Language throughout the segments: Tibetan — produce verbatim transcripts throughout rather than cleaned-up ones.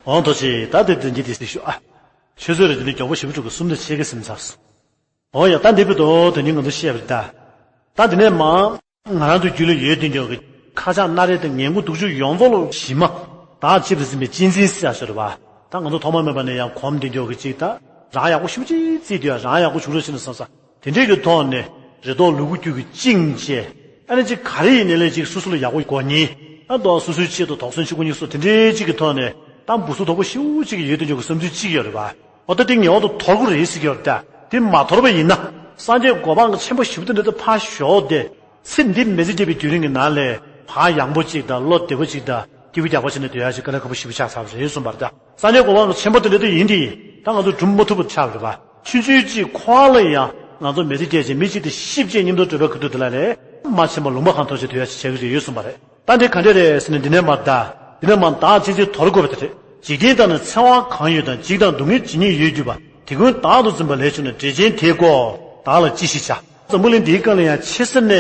འོང་ཐོག་ཆེ་ད་དེ་དེ་འདི་དེ་སྲིད་ཞུ་ཨ། ཆུ་ཚོད་རེ་དེ་ནི་མགྱོགས་པོ་ཞིབ་ཕྲུག་གི་སུམ་དེ་ཆེ་གེ་སེམས་ཚར་སོང་། འོ་ཡ་ད་འདི་བུ་དོ་དེ་ནི་ང་ཚོ་བཤད་པ་རེད་ད། ད་དེ་ནས་མ། ང་རང་ཚོ་རྒྱུད་ལ་ཡོད་དེ་འགྱོག་གི་ཁ་ཆག་སྣ་རལ་དང་ངན་དགུ་སྡུག་སྦྱོང་ཡོངས་རྫོགས་ལ་གཞི་མ། བདག་གཅེས་པར་འཛིན་པའི་གཅེས་འཛིན་ཟེར་ཡ་ཞོར་བ། ད་ང་ཚོ་ཐོག་མ་མེད་པ་ནས་ཡང་གོམས་དེ་འགྱོག་གི་གཅིག་ད། རང་ཡག་པོ་ཞེ་པོ་ཅིག་བརྩིས་དུས་ཡ་རང་ཡག་པོ་བྱུང་རོགས་ཞེས་ནས་བསམ་ས། དེ་འདྲས་ཀྱི་ཐོག་ནས་རེ་དོགས་ལུ་གུ་རྒྱུད་ཀྱི་བཅིངས་བཅས། ཨ་ནི་ཅིག་ག་རེ་ཡིན་ནའི་ལས་ཅིག་སོ་སོ་ལ་ཡག་པོ་གོ་ཉིན། ཨ་ཏོ་སོ་སོའི་ཆེད་དུ་དོགས་ཟོན་བྱེད་དགོས་ཉིན་སོགས་དེ་འདྲས་ཅིག་གི་ཐོག་ནས། ད་འབུ་སུ་དོག་པོ་ཞེ་པོ་ཅིག་ཡོད་དུ་འགྱོ་གི་བསམ་ཚུལ་ཅིག་ཡོད་རེད་པ། འོ་ད་དེ་ངེས་པར་དུ་དོར་དགོས་རེད་ཟེར་གྱི་ཡོད་རེད་ད། དེ་མ་དོར་བ་ཡིན་ན། སངས་རྒྱས་གོ་འཕང་གི་ཆེན་པོ་ཞེ་པོ་དེ་འདྲ་དུ་ཕར་ཞོག་སྟེ། ཚེ་འདི་མི་ཚེ་སྐྱེལ་བའི་དུས་རིང་གི་ནང་ལས་ཕར་ཡང་པོ་གཅིག་དང་བློ་བདེ་པོ་གཅིག་དང་སྐྱིད་པོ་རྒྱག་པ་བྱས་ནས་སྡོད་ཡག་ཅིག་དཀའ་ལས་ཁག་པོ་ཞེ་པོ་ཆགས་ཚར་བ་རེད་གསུངས་པ་རེད་ད། སངས་རྒྱས་གོ་འཕང་གི་ཆེན་པོ་དེ་འདྲ་དེ་ཡིན་དེ་ཡིན། ད་ང་ཚོ་སྒྲུབ་མ་ཐུབ་པ་ཆགས་པ་རེད་པ། ཆུང་ཆུང་གཅིག་ཁོ་ལ་ཡང་ང་ཚོ་མི་ཚེ་སྐྱེལ་ཅིག་མི་གཅིག་དེ་ཤི་བྱས་སྙིང་དོར་གྲོད་པའི་ཁུ་ཐུག་དེ་ལ་ལས། མ་ཆེན་པོ་ལུང་པ་གང་ཐོབ་ཅིག་སྡོད་ཡག་ཅིག་བྱེད་ཀྱི་རེད་ཡོད་གསུངས་པ་རེད། ད་འདི་ག་འདྲས་རེད་ཟེར་ན་འདི་ནས་མར་ད། འདི་ནས་མར་བདག་གཅེས་འཛིན་དོར་དགོས་པ་དེ་རེད། འཇིག་རྟེན་དག་ན་འཚེ་བ་གང་ཡོད་དང་འཇིགས་དང་སྡུག་བསྔལ་ཇི་སྙེད་ཡོད་གྱུར་པ། དེ་ཀུན་བདག་ཏུ་འཛིན་པ་ལས་བྱུང་ནས་འགྲེལ་ཆེན་དེའི་སྐོར་བདག་ལ་ཅི་ཞིག་བྱ། འཛམ་བུ་གླིང་འདིའི་སྒང་ལ་ཡང་ཆེ་ས་ནས་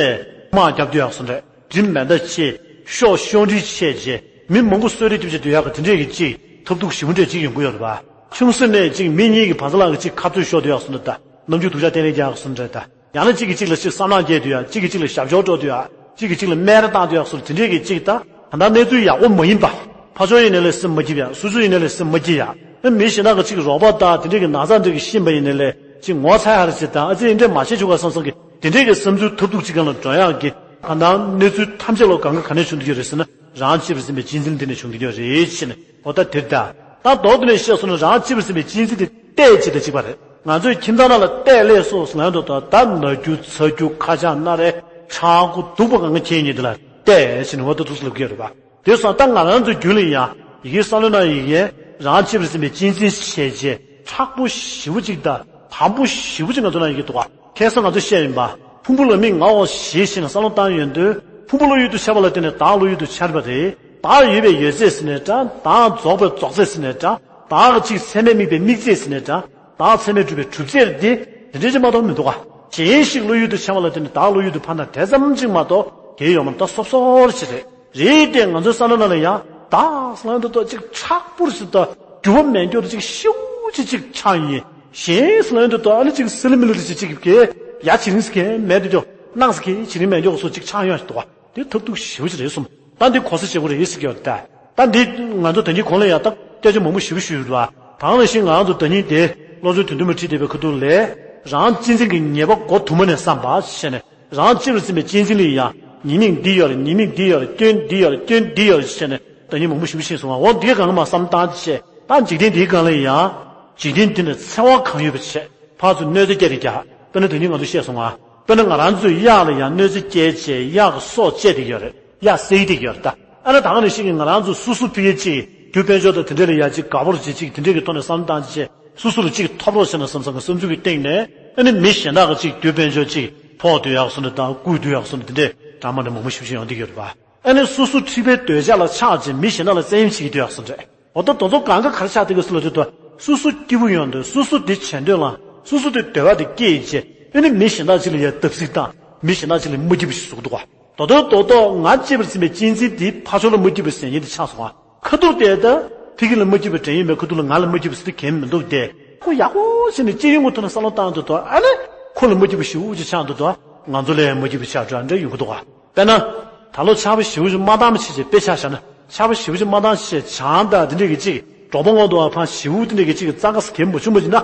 དམག་རྒྱབ་སྡོད་ཡག་སོང་རེད། དྲིན་མེད་མཐའ་ཆེ། ཤོག་ཤོག་འདྲི་ཆེ་བྱས་མི་མང་པོ་གསོད་རེས་ཐེབས་བྱས་སྡོད་ཡག་གི་དེ་འདྲས་ཀྱི་ཅིག་ཐབས་སྡུག་ཞེ་པོ་འདྲས་ཅིག་ཡོང་གི་ཡོད་རེད་པ། ཆུང་ས་ནས་ཅིག་མི་གཉིས་ཀྱི་བར་ས་ལ་གི་ཅིག་ཁ་རྩོད་ཤོར་སྡོད་ཡག་སོང་ད་ད། རྣམ་འགྱུར་སྡུག་ཅག་སྟེར་ལས་རྒྱག་ཡག་སོང་རེད་ད། ཡང་ན་གཅིག་གིས་གཅིག་ལ་ཅིག་བསམ་ནག་སྐྱེས་སྡོད་ཡ། གཅིག་གིས་གཅིག་ལ་ཞབས་ཞུ་སྤྲོད་སྡོད་ཡ། གཅིག་གིས་གཅིག་ལ་སྨད་ར་བཏང་སྡོད་ཡ་སོགས་དེ་འདྲས་ཀྱི་གཅིག་ད། ད་ལྟ་གནས་ཚུལ་ཡག་པོ་མ་ཡིན་པ། ཕར་ཕྱོགས་ཡིན་ནའི་ལས་སེམས་མ་སྐྱིད་ཡ། སོ་སོ་ཡིན་ནའི་ལས་སེམས་མ་སྐྱིད་ཡ། ཨ་མི་གཞན་དག་གི་གཅིག་རོགས་པ་དང་དེ་འདྲས་ཀྱི་ན་ཚ་འདྲས་ཀྱི་ཤེས་པ་ཡིན་ནའི་ལས་གཅིག་ངོ་ཚ་ཡ་རེད་ཟེར་དང་ཨ་ཙི་ཡིན་འདྲས་མ་བྱེད་ཆོག་ག་བསམ་བསམ་གི་དེ་འདྲས་ཀྱི་བསམ་ཚུལ་ཐབས་སྡུག་ཅིག་སྒང་ལ་འགྲོ་ཡག་གི་གང་ལྟར་གནས་ཚུལ་ཐམས་ཅད་ལོ་གང་ག་ག་ནས་བྱུང་འདུག་ཡོད་རེད་ཟེར་ན། རང་གཅེས་པར་འཛིན་པའི་གཅེས་འཛིན་འདི་ནས་བྱུང་གི་ཡོད་རེད་ཅེས་ནས་འོ་ད་དེར་ད། ད་མདོར་བསྡུས་ནས་བཤད་སོང་ན་རང་གཅེས་པར་འཛིན་པའི་གཅེས་འཛིན་དེ་གཏད་བྱེད་དང་གཅིག་པ་རེད། ང་ཚོའི་ཁྱིམ་ཚང་ནང་ལ་གཏད་ལས་སོགས་ལན་དུ་ད་ད་ན་རྒྱུ་ཚ་རྒྱུ་ཁ་ཆག་སྣ་རལ་ཆག་སྒོ་སྡུག་པ་གང་ག་ཁྱེད་ཉིད་དེ་ལ་གཏད་ཅེས་ནས་འོ་ད་ཐུགས་སུ་ལབ་ཀྱི་ཡོད་རེད་པ། དེ་སོང་ད་ང་རང་ཚོའི་རྒྱུད་ལ་ཡང་ཡི་གེ་ས་ལོ་ན་ཡི་གེ་རང་གཅེས་པར་འཛིན་པའི་གཅེས་འཛིན་བྱས་རྗེས་མཁྲེགས་པོ་ཞེ་པོ་གཅིག་དང་དམ་པོ་ཞེ་པོ་གཅིག་ང་ཚོ་ན་ཡི་གེ་འདུག་ག་ཁ་སང་ང་ཚོ་བཤད་ཡིན་པ། ཕུང་པོ་ལ་མི་ང་འོ་ཞེས་བྱས་ནས་བསམ་བློ་བཏང་ཡོང་དུས་ཕུང་པོ་བློ་ཡུལ་དུ་འཆར་བ་ལ་བརྟེན་ནས་བདག་བློ་ཡུལ་དུ་འཆར་བ་རེད། བདག་ཡོད་པའི་ཡོད་ཚད་ཟེར་ནས་འདྲ། བདག་རྫོགས་པའི་རྫོགས་ཚད་ཟེར་ནས་འདྲ། བདག་གཅིག་ཚད་མས་དམིགས་པའི་དམིགས་ཚད་ཟེར་ནས་འདྲ། བདག་ཚད་མས་གྲུབ་པའི་གྲུབ་ཚད་རེད་དེ། དེ་འདྲ་ཅིག་མ་གཏོགས་མི་འདུག་ག་གཞན་ཞིག་བློ་ཡུལ་དུ་འཆར་བ་ལ་བརྟེན་ནས་བདག་བློ་ཡུལ་དུ་ཕར་འདྲ་དེ་ཙམ་ཅིག་མ་གཏོགས་གལ་ཡོད་མ་རེད། ད་སོབ་སོབ་ཅིག་རེད། རེད་དེ་ང་ཚོའི་བསམ་བློ་ནང་ལ་ཡང་བདག་བསམ་བློ་འདི་ཏོ་ཅིག་མཁྲེགས་པོ་རེད་ཟེར་ད་འགྱུར་བ་མེད་མཁན་ཅིག་ཤུགས་ཅིག་ཅིག་ཆགས་ཡིན། གཞན་བསམ་བློ་འདི་ཏོ་ཨ་ནི་ཅིག་སི་ལི་མི་ལི་ཅིག་ཅིག་གི་ཡ་བྱེད་རིང་ཟེར་མཁན་མེད་དུ་ཅོ་སྣང་ཟེར་མཁན་བྱེད་རིང་མེད་ཅོག་སོ་ཅིག་ཆགས་ཡོང་ཞིག་འདུག་བ། དེ་ཐབས་སྡུག་ཞེ་པོ་ཅིག་རེད་གསུངས། ད་འདི་གོ་ས་བྱེད་དགོས་རེད་ཟེར་གྱི་ཡོད་ད། ད་འདི་ང་ཚོ་ད་ནི་གོང་ལ་ཡང་ད་སྐད་ཆ་མང་པོ་ཞེ་པོ་ཞུས་ཡོད་པ། ད་ག་ནང་བཞིན་ང་རང་ཚོ་ད་ནི་དེ་བློ་བཟང་དོན་གྲུབ་མ་ཁྲིད་བསྡད་པའི་ཁ་ཐུག་ལས་རང་གཅེས་འཛིན་གྱི་ཉེས་པ་མགོ་དུ་མ་ནས་བསམ་པ་བྱས་ནས། རང་གཅེས་པར་འཛིན་པའི་གཅེས་འཛིན་ལ་ཡང་ཉེས་དམིགས་འདི་ཡོད་རེད། ཉེས་དམིགས་འདི་ཡོད་རེད། སྐྱོན་འདི་ཡོད་རེད། སྐྱོན་འདི་ཡོད་རེད་ཟེར་ནས་ད་ནི་མང་པོ་ཞེ་པོ་ཤེས་སོང་བ། འོ་འདི་ག་གང་མ་བསམ་བཏང་བྱས་ད་འཇིག་རྟེན་འདིའི་སྒང་ལ་ཡང་འཇིག་རྟེན་འདི་ནས་འཚེ་བ་གང་ཡོད་པ་བྱས་ཕར་ཚུར་གནོད་འཚེ་སྐྱེལ་རེ་རྒྱག་དཔེར་ན་ད་ནི་ང་ཚོས་བཤད་སོང་བ། དཔེར་ན་ང་རང་ཚོས་གཡག་ལ་ཡང་གནོད་འཚེ་སྐྱེལ་བྱས་གཡག་གི་སྲོག་བཅད་བསྡད་ཀྱི་ཡོད་རེད། གཡག་བསད་བསྡད་ཀྱི་ཡོད་རེད་ད། ཨ་ན་ད་ག་ནང་བཞིན་གྱི་ང་རང་ཚོ་སོ་སོ་ཕ་གི་ཅིག་རྒྱུ་དཔལ་འབྱོར་དང་དེ་འདྲ་ལ་ཡ་ཅིག་དགའ་པོ་རུ་བྱེད་ཅིག་དེ་འདྲ་གི་ཐོག་ནས་བསམ་བློ་བཏང་བྱས། སོ་སོ་ལ་གཅིག་ཐོབ་རོགས་བྱས་ན་བསམ་བསམ་གྱི་བསམ་ཚུལ་གྱི་སྟེང་ནས་ཨ་ནི་མི་གཞན་དག་གི་གཅིག་རྒྱུ་དཔལ་འབྱོར་གཅིག་ཕོག་སྡོད་ཡག་སོང་འདྲ་དང་བརྐུས་སྡོད་ཡག་སོང་འདྲ་དེ་འདྲས་འདྲ་མ་འདྲ་མང་པོ་ཞེ་པོ་ཅིག་ཡོང་བསྡད་ཡོད་རེད་པ། ཨ་ནི་སོ་སོ་འཁྲིས་པའི་འདོད་ཆགས་ལ་ཆགས་བྱས་མི་གཞན་དག་ལ་བཙན་གཡེམ་བྱེད་ཀྱི་སྡོད་ཡག་སོང་འདྲ། འོ་ད་དེ་ཚོ་གང་ག་གར་ཆགས་བསྡད་ཀྱི་སོང་ལ་དེ་དུས་སོ་སོ་སྐྱིད་པོ་ཡོང་དུས་སོ་སོ་དེ་བྱེད་འདོད་ལ་སོ་སོ་དེ་འདོད་པ་དེ་སྐྱེས་བྱས་ཨ་ནི་མི་གཞན་དག་ཅིག་ལ་ཡ་བརྡབ་གསིག་བཏང་མི་གཞན་དག་ཅིག་ལ་མ་སྐྱིད་པ་ཞིག་བཟོ་གི་འདུག་ག་ད་དུང་རྡོག་རྡོག་ང་གཅེས་པར་འཛིན་པའི་གཅེས་འཛིན་དེ་ཕར་ཕྱོགས་ལ་མ་སྐྱིད་པའི་ཟེར་མཁན་དེ་ཆགས་སོང་ང་། ཁ་ཐུག་དེ་ད་ཕ་གི་ལ་མ་སྐྱིད་པའི་དྲན་ཡོད་མེད་ཁ་ཐུག་ལ་ང་ལ་མ་སྐྱིད་པའི་ཟེར་དེ་གན་མི་འདུག་སྟེ། ཁོ་ཡག་པོ་བྱས་ནས་སྤྱི་ཡོངས་ཀྱི་ཐོག་ནས་བསམ་བློ་བཏང་དུས་ད་ཨ་ནི་ཁོ་ལ་མ་སྐྱིད་པ་ཞེ་པོ་ཅིག་ཆགས་འདུག་ད་ང་ཚོ་ལ་ཡང་མ་སྐྱིད་པ་ཆགས་འགྲོ་འདྲ་ཡོང་གི་འདུག་ག་དཔེར་ན། ད་ལོ་ཆར་པ་ཞེ་པོ་ཅིག་མ་བཏང་བ་བྱས་བྱས་དཔེ་ཆ་བཞག་ན་ཆར་པ་ཞེ་པོ་ཅིག་མ་བཏང་བྱས་བྱས་ཆང་དང་དེ་འདྲས་ཀྱི་ཅིག་གྲོགས་པོ་ངོ་དུ་བ་ཕང་ཞེ་པོ་དེ་འདྲས་ཀྱི་ཅིག་གཙང་ཁ་ཟ་མཁན་མ་བྱུང་བ་ཡིན་ན།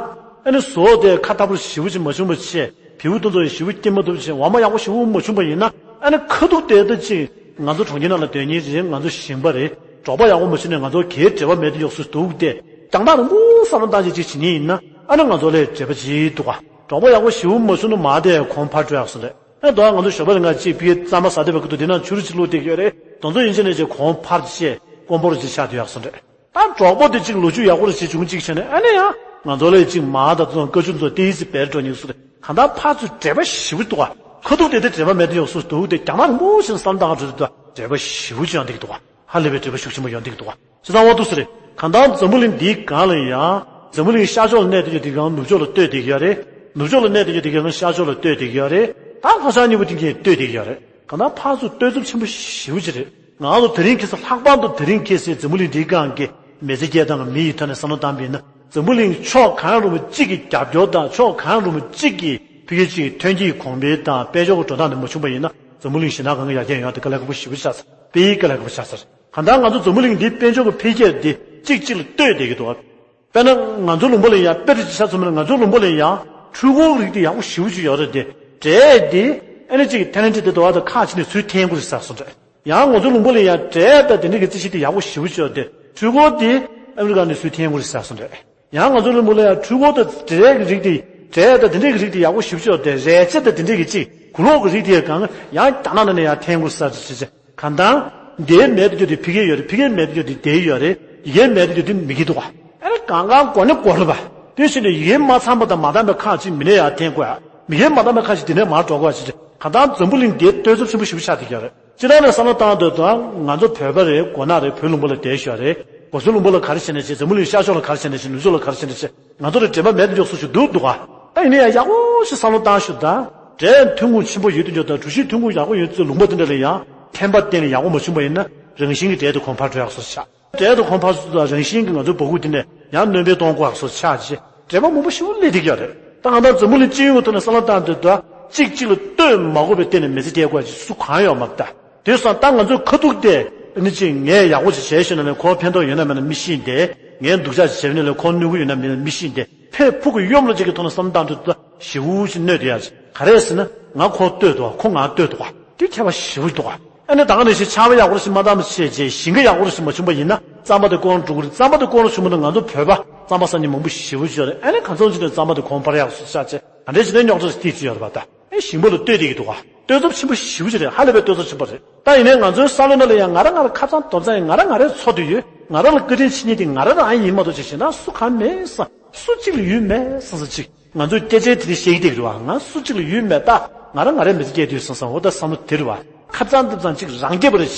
ཨ་ནི་བཟོ་དེ་ཁ་ཐག་པོ་ཞེ་པོ་ཅིག་མ་བྱུང་བ་བྱས། བེའུ་ཏོ་ཚོ་ཡི་ཞི་བོ་སྐྱེ་མ་ཐུབ་ཅིང་འོ་མ་ཡག་པོ་ཞི་བོ་མ་བྱུང་པ་ཡིན་ན་ཨ་ནི་ཁ་ཐུག་དེ་ལྟ་ཅིག་ང་ཚོ་གྲོང་ཁྱེར་ནང་ལ་སྡོད་མཁན་ཅིག་ང་ཚོ་ཞིང་པ་རེད། གྲོགས་པོ་ཡག་པོ་མ་བྱུང་ནས་ང་ཚོ་གའི་འབྲེལ་བ་མེད་དུ་ཡོག་སུ་འདུག་སྟེ་རྒྱང་ཐག་རིང་པོ་བསམ་བློ་བཏང་ཅིག་ཅིག་བྱེད་མཁན་ཡིན་ན་ཨ་ནི་ང་ཚོ་ལ་འབྲེལ་བ་ཅིག་འདུག་ག་གྲོགས་པོ་ཡག་པོ་ཞི་བོ་མ་བྱུང་ན་མ་དེ་གོང་འཕར་འགྲོ་ཡག་སོ་རེད། ཨ་དོ་ང་ཚོ་ཞོགས་པ་རེ་ང་ཅིག་ཕི་གཙང་མ་ཟ་བསྡད་པ་ཁུ་ཐུག་དེ་ནང་ཆུ་རུ་ཅིག་བླུགས་བསྡད་ཀྱི་ཡོད་རེད། དོ་ཚོ་ཡིན་ཕྱིན་ནས་ཅིག་གོང་འཕར་ཅིག་དཀོན་པོ་རུ་ཅིག་ཆགས་བསྡད་ཡག་སོ་རེད། ད་གྲོགས་པོ་དེ་གཅིག་ལོ་རྒྱུས་ཡག་པོ་རེ་བྱེད་བྱུང་གཅིག་བྱས་ནས་ཨ་ནི་ཡང་ང་ཚོ་ལས་གཅིག་མ་དང་ཚོང་བཀའ་ཆུ་ཚོ་ཏི་སི་བེར་འགྲོ་ཉིག་སུ་རེད། གང་ལྟར་ཕར་ཚུར་འབྲེལ་བ་ཞེ་པོ་འདུག་ག་ཁ་ཐུག་དེ་དེ་འབྲེལ་བ་མེད་དུ་ཡོག་སུ་འདུག་དེ་རྒྱང་ཐག་རིང་པོ་ཞིག་བསམ་བཏང་ག་འགྲོ་དུས་འབྲེལ་བ་ཞེ་པོ་ཅིག་ཡོང་བསྡད་ཀྱི་འདུག་ག་ཧ་ལས་པའི་འབྲེལ་བ་ཤུགས་ཆེན་པོ་ཡོང་བསྡད་ཀྱི་འདུག་ག་ཅི་ཙང་འོ་འདུག་སེ་རེད། གང་ལྟར་འཛམ་བུ་གླིང་འདིའི་སྒང་ལ་ཡང་འཛམ་བུ་གླིང་ཤར་ཕྱོགས་ལ་གནས་བསྡད་ཀྱི་དེ་གང་ནུབ་ཕྱོགས་ལ་ལྟོས་བསྡད་ཀྱི་ཡོད་རེད། ནུབ་ཕྱོགས་ལ་གནས་བསྡད་ཀྱི་དེ་གང་ཤར་ཕྱོགས་ལ་ལྟོས་བསྡད་ཀྱི་ཡོད་རེད། ད་ལྷོ་བྱང་གཉིས་པོ་དེ་གིས་ལྟོས་བསྡད་ཀྱི་ཡོད་རེད། གང་ལྟར་ཕར་ཚུར་ལྟོས་ཚབས་ཆེན་པོ་ཞེ་པོ་ཅིག་རེད། ང་ཚོ་དེ་རིང་ཁ་སང་ལྷག་པར་དུ་དེ་རིང་ཁ་སང་འཛམ་བུ་གླིང་འདིའི་སྒང་གི་ མི་ཚེ་སྐྱེལ་སྟངས་ཀྱི་མི་ཡི་ཐོག་ནས་བསམ་བློ་བཏང་པ་ཡིན་ན། འཛམ་བུ་གླིང་ཕྱོགས་གང་རུང་བ་གཅིག་གི་རྒྱབ་སྐྱོར་དང་ཕྱོགས་གང་རུང་བ་གཅིག་གི་ཕ་གི་གཅིག་གི་ཐོན་སྐྱེད་གོང་འཕེལ་དང་དཔལ་འབྱོར་གྱི་འགྲོ་སྟངས་དེ་མ་བྱུང་པ་ཡིན་ན། འཛམ་བུ་གླིང་གཞན་དག་གང་གི་ཡར་རྒྱས་ཡོང་ཡ་དེ་དཀའ་ལས་ཁག་པོ་ཞེ་པོ་ཆགས་ཚར། དཔེ་ཡི་དཀའ་ལས་ཁག་པོ་ཆགས་ཚར། གང་ལྟར་ང་ཚོ་འཛམ་བུ་གླིང་འདིའི་དཔལ་འབྱོར་གྱི་འཕེལ་རྒྱས་འདི་གཅིག་གཅིག་ལ་ལྟོས་བསྡད་ཀྱི་འདུག་དཔེར་ན་ང་ཚོའི་ལུང་པ་ལ་ཡང་དཔེ་དེ་ཅིག་ཆ་མཚོན་པ་ན། ང་ཚོའི་ལུང་པ་ལ་ཡང་འཕྲུལ་འཁོར་རིགས་དེ་ཡག་པོ་ཞེ་པོ་ཅིག་ཡོད་རེད་དེ། འབྲས་དེ་ཨ་ནི་གཅིག་གི་ཐེ་ལན་ཊི་དེ་དོ་བ་དང་ཁག་ཅིག་ནས་ཚུར་འཐེན་དགོས་རེད་ཟེར་སོང་རེད། ཡང་ང་ཚོའི་ལུང་པ་ལ་ཡང་འབྲས་དང་དེ་འདྲ་གི་རྩི་ཤིང་དེ་ཡག་པོ་ཞེ་པོ་ཅིག་ཡོད་དེ། འཕྲུལ་འཁོར་དེ་ཨ་མི་རི་ཀ་ནས་ཚུར་འཐེན་དགོས་རེད་ཟེར་སོང་རེད། ཡང་ང་ཚོའི་ལུང་པ་ལ་ཡང་འཕྲུལ་འཁོར་དང་འབྲས་ཀྱི་རིགས་དེ། འབྲས་དང་དེ་འདྲ་གི་རིགས་དེ་ཡག་པོ་ཞེ་པོ་ཅིག་ཡོད་དེ། རས་ཆ་དང་དེ་འདྲ་གི་གཅིག་གོས་ལོག་གི་རིགས་དེ་གང་ཡང་རྒྱ་ནག་ནང་ནས་ཡང་འཐེན་དགོས་རེད་ཟེར་ཅིག་ཅིག་གང་ལྟར། འདིའི་མེད་དུ་གྱུར་ཏེ་ཕ་གིའི་ཡོད་རེད། ཕ་གིའི་མེད་དུ་གྱུར་ཏེ་འདིའི་ཡོད་རེད། ཡི་གེའི་མེད་དུ་གྱུར་ཏེ་མི་གི་འདུག་ག་ཨ་ནི་གང་གང་གོ་ནི་གོ་རེད་པ། དེ་བཞིན་དུ་ཡི་གེ་མ་ཚང་པ་དང་མ་འདང་བའི་ཁག་ཅིག་མི་ནས་ཡར་འཐེན་དགོས་ཡ། མི་གེ་མ་འདང་བའི་ཁག་ཅིག་དེ་ནས་མར་འགྲོ་དགོས་ཡ་ཅིག་རེད། གང་ལྟར་འཛམ་བུ་གླིང་འདིའི་གཏོར་ཚབས་ཆེན་པོ་ཞེ་པོ་ཆགས་བསྡད་ཀྱི་ཡོད་རེད། སྤྱིར་བཏང་ནས་བསམ་བློ་བཏང་དུས་ད་ང་ཚོ་བོད་པ་རེད། མགོ་ནག་རེད། བོད་ལུང་པ་ལ་བསྡད་ཤག་རེད། སྒོ་ཟོག་ལུང་པ་ལ་ག་རེ་བྱས་ནས་བྱས། འཛམ་བུ་གླིང་ཤར་ཕྱོགས་ལ་ག་རེ་བྱས་ནས་བྱས། ནུབ་ཕྱོགས་ལ་ག་རེ་བྱས་ནས་བྱས། ང་ཚོ་ལ་དྲན་པ་མེད་དུ་འཇོག་སུ་ཞིག་འདུག་འདུག་ག་ད་ཡིན་ན་ཡང་ཡག་པོ་ཞིག་བསམ་བློ་བཏང་ཞུ་ད། འབྲས་ཐོན་ཁུངས་ཆེན་པོ་ཡོད་དུ་འཇོག་ད། གྲུ་བཞིའི་ཐོན་ཁུངས་ཡག་པོ་ཡོད་ཚོའི་ལུང་པ་དེ་འདྲ་ལ་ཡང་ཐན་པ་གཏན་ནས་ཡག་པོ་མ་བྱུང་བ་ཡིན་ན། རང་བཞིན་གྱི་འབྲས་དེ་གོང་འཕར་འགྲོ་ཡག་སོ་ཆགས། འབྲས་དང་གོང་འཕར་སོང་ཙང་རང་བཞིན་གྱིས་ང་ཚོའི་འབག་གུ་དེ་ནས་ཡང་སྣོན་པ་གཏོང་དགོས་ཡག་སོ་ཆགས་རྗེས་འབྲས་བུ་མང་པོ་ཞིག་སླེབས་བསྡད་ཀྱི་ཡོད་རེད། ད་གང་ལྟར་འཛམ་བུ་གླིང་སྤྱི་ཡོངས་ཀྱི་ཐོག་ནས་བསམ་བློ་བཏང་དུས་ད་གཅིག་གཅིག་ལ་ལྟོས་མ་དགོས་པའི་སྟེང་ནས་མི་ཚེ་སྐྱེལ་དགོས་ཡག་ཅིག་སུ་གང་ཡོད་མ་རེད་ད། དེ་སོང་ད་ང་ཚོའི་ཁ་ཐུག་དེ་ཨ་ནི་ཅིག་ངས་ཡག་པོ་ཅིག་བྱས་ཤེས་ན་ལས་ཁོ་ཕན་ཐོགས་ཡོད་ན་མེད་ན་མི་ཤེས་ཏེ། ངས་སྡུག་ཅག་ཅིག་བྱས་ན་ལས་ཁོ་གནོད་གི་ཡོད་ན་མེད་ན་མི་ཤེས་ཏེ། ཕས་ཕུག་གི་གཡོ་འགུལ་ཅིག་གི་ཐོག་ནས་བསམ་བློ་བཏང་དུས་ད་ཞེ་པོ་ཅིག་གནོད་དེ་ཡག་ཅིག་ག་རེ་ཟེར་ན། ང་ཁོ་ལྟོས་འདུག་ག་ཁོ་ང་ལྟོས་འདུག་ག་དེ་ཁྱད་པར་ཞེ་པོ་འདུག་ག་ཨ་ནི་ད་ག་ནང་བཞིན་ཆར་པ་ཡག་པོ་ཞིག་མ་བཏང་བ་བྱས་རྗེས་ཞིང་ཁ་ཡག་པོ་ཞིག་མ་བྱུང་བ་ཡིན་ན་རྩམ་པ་དེ་སྐོར་འགྲོ་གི་རེད། རྩམ་པ་དེ་སྐོར་བྱུང་བ་ན་ང་ཚོ་བོད་པ་རྩམ་པ་ཟ་མཁན་མང་པོ་ཞེ་པོ་ཅིག་ཡོད་རེད། ཨ་ནི་གང་འཚམ་ཅིག་ནས་རྩམ་པ་དེ་གོང་འཕར་ཡག་སོ་ཆགས་རྗེས་ག་འདྲས་ཅིག་ནས་རྙོག་དྲ་ཞིག་ཐེབས་ཀྱི་ཡོད་རེད་པ་ད། ཨེ་ཞིང་པ་ལ་ལྟོས་བསྡད་ཀྱི་འདུག་ག་ལྟོས་ཚབས་ཆེན་པོ་ཞེ་པོ་ཅིག་རེད། ཧ་ལས་པའི་ལྟོས་ཚབས་ཆེན་པོ་རེད། ད་ཡིན་ནའི་ང་ཚོའི་བསམ་བློ་ནང་ལ་ཡང་ང་རང་ང་རང་ཁ་སང་རྡོག་རྩ་ཡིན། ང་རང་ང་རའི་འཚོ་དུས་ཡོད། ང་རང་ལ་བཀའ་དྲིན་ཆེ་ཉེས་དེ་ང་རང་རང་ཡིན་མ་གཏོགས་ཅིག་གཞན་དག་སུ་གང་མེད་བསམ། སུ་གཅིག་ལ་ཡུལ་མེད་བསམ་བསམ་ཅིག་ང་ཚོས་སྐད་ཆ་དེ་འདྲ་བཤད་ཀྱི་བསྡད་ཀྱི་རེད་པ། ང་སུ་གཅིག་ལ་ཡུལ་མེད་ད། ང་རང་ང་རའི་མི་ཚེ་སྐྱེལ་དུས་བསམ་བསམ་འོ་ད་བསམ་བློ་དེ་རེད་པ། ཁ་རྩང་ཐབ་ཚང་ཅིག་རང་རྒྱས་པ་རེད།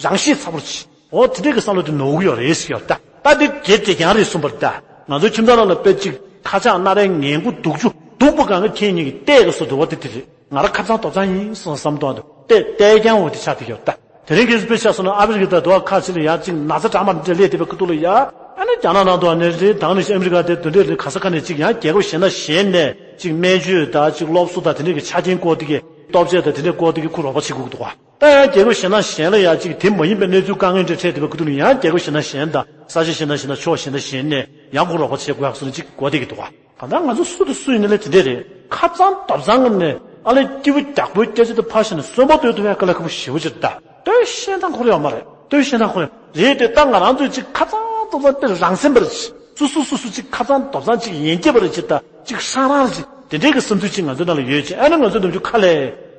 རང་ཤེད་ཚ་པོ་རེད། འོ་དེ་འདྲས་ཀྱི་བསམ་བློ་དེ་ནོར་གྱི་ཡོད་རེད་ཟེར་གྱི་ཡོད་ད། ད་དེ་དེ་དེ་རྐྱང་རེད་གསུངས་པ་རེད་ད། ང་ཚོའི་ཁྱིམ་ཚང་ནང་ལ་དཔེ་ཅིག་ཁ་ཆག་སྣ་རལ་ངན་དགུ་སྡུག་ཅུ་སྡུག་པ་གང་ག་ཁྱེད་གཉིས་ཀྱིས་བལྟས་ཀྱི་སོ་དུ་བ་དེ་དེ་རེད། ང་རང་ཁ་རྩང་ཐབ་ཚང་ཡིན་སོང་བསམ་དོན་དུ་བལྟས་བལྟས་རྐྱང་འོ་དེ་ཆགས་བསྡད་ཀྱི་ཡོད་ད། དེ་རིང་གི་དཔེ་ཆ་སོང་ན་ཨ་ཕི་རི་ཀ་དང་དུ་བ་ཁག་ཅིག་ལ་ཡ་ཅིག་ན་ཚ་གྲང་མོ་འདྲ་སླེབས་བསྡད་པའི་ཁ་ཐུག་ལ་ཡ། ཨ་ནི་རྒྱ་ནག་ནང་དུ་ཨ་ནི་རེད། ད་ནི་ཨ་མི་རི་ཀ་དེ་དུ་འདྲས་རེད། ག་ས་ག་ནས་ཅིག་ཡང་རྒྱལ་ཁབ་གཞན་དང་གཞན་ནས་ཅིག་སྨན་བཅོས་དང་ཅིག་སློབ་གསོ་དང་དེ་འདྲས་ཀྱི་ཆ་རྐྱེན་སྐོར་དེ་གི་ལྟོ་ཆས་དང་དེ་འདྲས་སྐོར་དེ་གི་ཁོ་རོགས་པ་བྱེད་དགོས་ཀྱི་འདུག་ག་ད་ཡང་རྒྱལ་ཁབ་གཞན་དང་གཞན་ལ་ཡ་ཅིག་དེ་མ་ཡིན་པའི་གནས་ཚུལ་དཀའ་ངལ་འདྲ་འཕྲད་བསྡད་པའི་ཁ་ཐུག་ལ་ཡང་རྒྱལ་ཁབ་གཞན་དང་གཞན་དང་ས་ཆ་གཞན་དང་གཞན་དང་ཕྱོགས་གཞན་དང་གཞན་ནས་ཡང་ཁོ་རོགས་པ་བྱེད་དགོས་ཡག་སོ་ནས་ཅིག་གོ་བསྡད་ཀྱི་འདུག་ག་གང་ལྟར་ང་ཚོ་སུ་དང་སུ་ཡིན་ན་ལས་དེ་འདྲས་རེད། ཁ་རྩང་ཐབ་ཚང་ངམ་ནས་ཨ་ལས་སྐྱིད་པོ་རྒྱག་པོའི་སྐད་ཆ་དེ་ཕར་བཞག་ནས་གསོན་པོ་སྡོད་ཐུབ་ཡག་དཀའ་ལས་ཁག་པོ་ཞེ་པོ་ཅིག་རེད་ད། ལྟོས་ཤེས་སྟངས་ཁོ་རང་ཡོད་མ་རེད། ལྟོས་ཤེས་སྟངས་ཁོ་རང་རེད་དེ། ད་ང་རང་ཚོས་ཅིག་ཁ་རྩང་ཐབ་ཚང་དཔེ་རང་སེམས་པ་རེད། སུ་སུ་སུ་སུ་ཅིག་ཁ་རྩང་ཐབ་ཚང་ཅིག་ཡན་ཆད་པ་རེད་ཅིག་ད་ཅིག་ཧྲང་རང་རེད་ཅིག་དེ་འདྲའི་གི་བསམ་ཚུལ་ཅིག་ང་ཚོའི་ནང་ལ་ཡོད་ཅིག་ཨ་ནི་ང་ཚོ་ནམ་རྒྱུན་ཁ་ལས་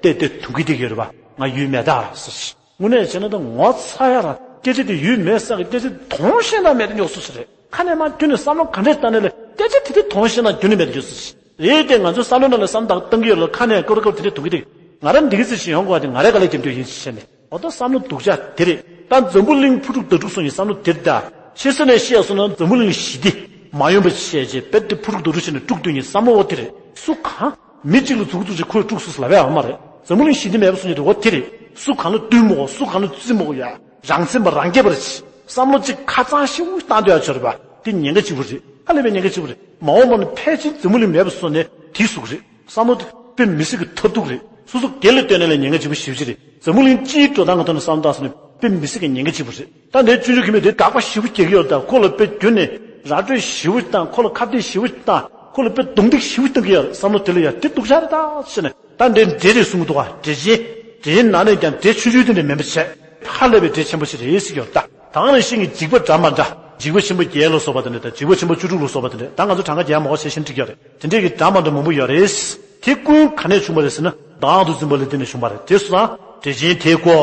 བལྟས་བལྟས་དུང་གི་བསྡད་ཀྱི་ཡོད་རེད་པ། ང་ཡུལ་མེད་ད་ཟེར་ཅིག་དངོས་གནས་བྱས་ན་ད་ངོ་ཚ་ཡ་ར། སྐད་ཆ་དེ་ཡུལ་མེད་ས་གི་སྐད་ཆ་དེ་དོན་ཤེས་སྟངས་མེད་དུ་འགྱོ་སོ་སོ་རེད། ཁ་ནས་མར་ཁྱོན་ནས་བསམ་བློ་ག་འདྲས་བཏང་ནས་ལས་སྐད་ཆ་དེ་དེ་དོན་ཤེས་སྟངས་ཁྱོན་ནས་མེད་དུ་འགྱོ་སོ་སོ་རེད། དེ་ང་ཚོའི་བསམ་བློ་ནང་ལ་བསམ་བཏང་བཏང་གི་ཡོད་ལ་ཁ་ནས་སྐོར་སྐོར་དེ་འདྲས་དུང་གི་དེ། ང་རང་འདི་གི་ཚེ་ཞིག་ཡོང་དགོས་པ་དེ་ང་རའི་དཀའ་ལས་རྒྱབ་རྒྱུ་ཡིན་ཞེས་ནས་འོ་ད་བསམ་བློ་སྡུག་ཅག་དེ་རེད། ད་འཛམ་བུ་གླིང་ཕུ་དཀྲུག་ད་དཀྲུག་སོང་ཡིན་བསམ་བློ་དེ་རེད་ད། ཕྱི་ས་ནས་བཤད་སོང་ན་འཛམ་བུ་གླིང་ཞི་བདེ་མ་ཡོང་པ་བྱས་རྗེས་དཔེ་དེ་ཕུ་དཀྲུག་ད་དཀྲུག་བྱས་ནས་དཀྲུག་སྡོད་ཡིན་བསམ་བློ་འོ་དེ་རེད། སུ་གང་མི་གཅིག་ལ་མཛུག་གུ་བཙུགས་རྗེས་ཁོས་དཀྲུགས་སོང་ཟེར་ལབ་ཡ་ཡོད་མ་རེད། འཛམ་བུ་གླིང་ཞི་བདེ་མེད་པ་སོང་ཡོད་དེ་འོ་དེ་རེད། སུ་གང་ལ་བསྟུན་མོ་སུ་གང་ལ་བརྩི་མོ་ཡ། རང་སེམས་པ་རང་རྒྱས་པ་རེད། བསམ་བློ་གཅིག་ཁ་རྩང་ཤེའུ་བཏང་སྡོད་ཡ་ཆོག་རེད་པ། དེ་ཉེན་ཁ་གཅིག་པུ་རེད། ཧ་ལས་པའི་ཉེན་ཁ་གཅིག་པུ་རེད། མ་འོངས་པ་ན་ཕལ་ཆེར་འཛམ་བུ་གླིང་མེད་པ་སོང་ནས་དེའི་གཟུགས་རེད། བསམ་བློ་དེ་དཔེ་མི་སྲིད་ཀྱི་ཐབས་སྡུག་རེད། སོ་སོ་སྒེར་ལ་ལྟོས་ན་ལས་ཉེན་ཁ་གཅིག་པུ་ཞེ་པོ་ཅིག་རེད། འཛམ་བུ་གླིང་སྤྱིའི་འགྲོ་སྟངས་ཀྱི་ཐོག་ནས་བསམ་བློ་བཏང་སོང་ན་དཔེ་མི་སྲིད་ཀྱི་ཉེན་ཁ་གཅིག་པུ་རེད། ད་འདིའི་ཆུང་ཆུང་ཁྱིམ་མི་དེ་དགག་པ་ཞེ་པོ་རྒྱག་གི་ཡོད་ད། ཁོ་ལ་དཔེ་རྒྱུན་ནས་ར་སྤྲོད་ཞེ་པོ་བཏང་། ཁོ་ལ་ཁ་གཏད་ཞེ་པོ་བཏང་། ཁོ་ལ་དཔེ་རྡུང་རྡེག་ཞེ་པོ་བཏང་གི་ཡོད་རེད། བསམ་བློ་དེ་ལ་ཡ་དེ་སྡུག་ཅག་རེད་ད་ཟེར་ནས། ད་འདྲེ་འདྲེ་རེད་གསུང་གི་འདུག་ག་འདྲེ་ཅན། འདྲེ་ནང་ནས་ཀྱང་འདྲེ་ཆུང་ཆུང་དེ་འདྲ་མིན་པ་བྱས། ཧ་ལས་པའི་འདྲེ་ཆེན་པོ་ཞིག་རེད་ཟེར་གྱི་ཡོད་ད། ད་ག་ནང་བཞིན་གྱི་འཇིགས་པ་འདྲ་མི་འདྲ། འཇིགས་པ་ཆེན་པོ་བརྒྱད་ལ་སོགས་པ་དེ་འདྲ་དང་། འཇིགས་པ་ཆེན་པོ་བཅུ་དྲུག་ལ་སོགས་པ་དེ་འདྲ། ད་ང་ཚོ་གྲངས་ཀ་རྒྱག་མ་དགོས་བྱས་ཤིང་འགྲིག་གི་ཡོད་རེད། དེ་འདྲས་ཀྱི་འདྲ་མི་འདྲ་མང་པོ་ཡོད་རེད། དེ་ཀུན་ག་ནས་བྱུང་བ་རེད་ཟེར་ན། བདག་ཏུ་འཛིན་པ་ལ་བརྟེན་ནས་བྱུང་བ་རེད། དེ་སོང་ཙང་འདྲེ་ཅན་དེ་ཀོ།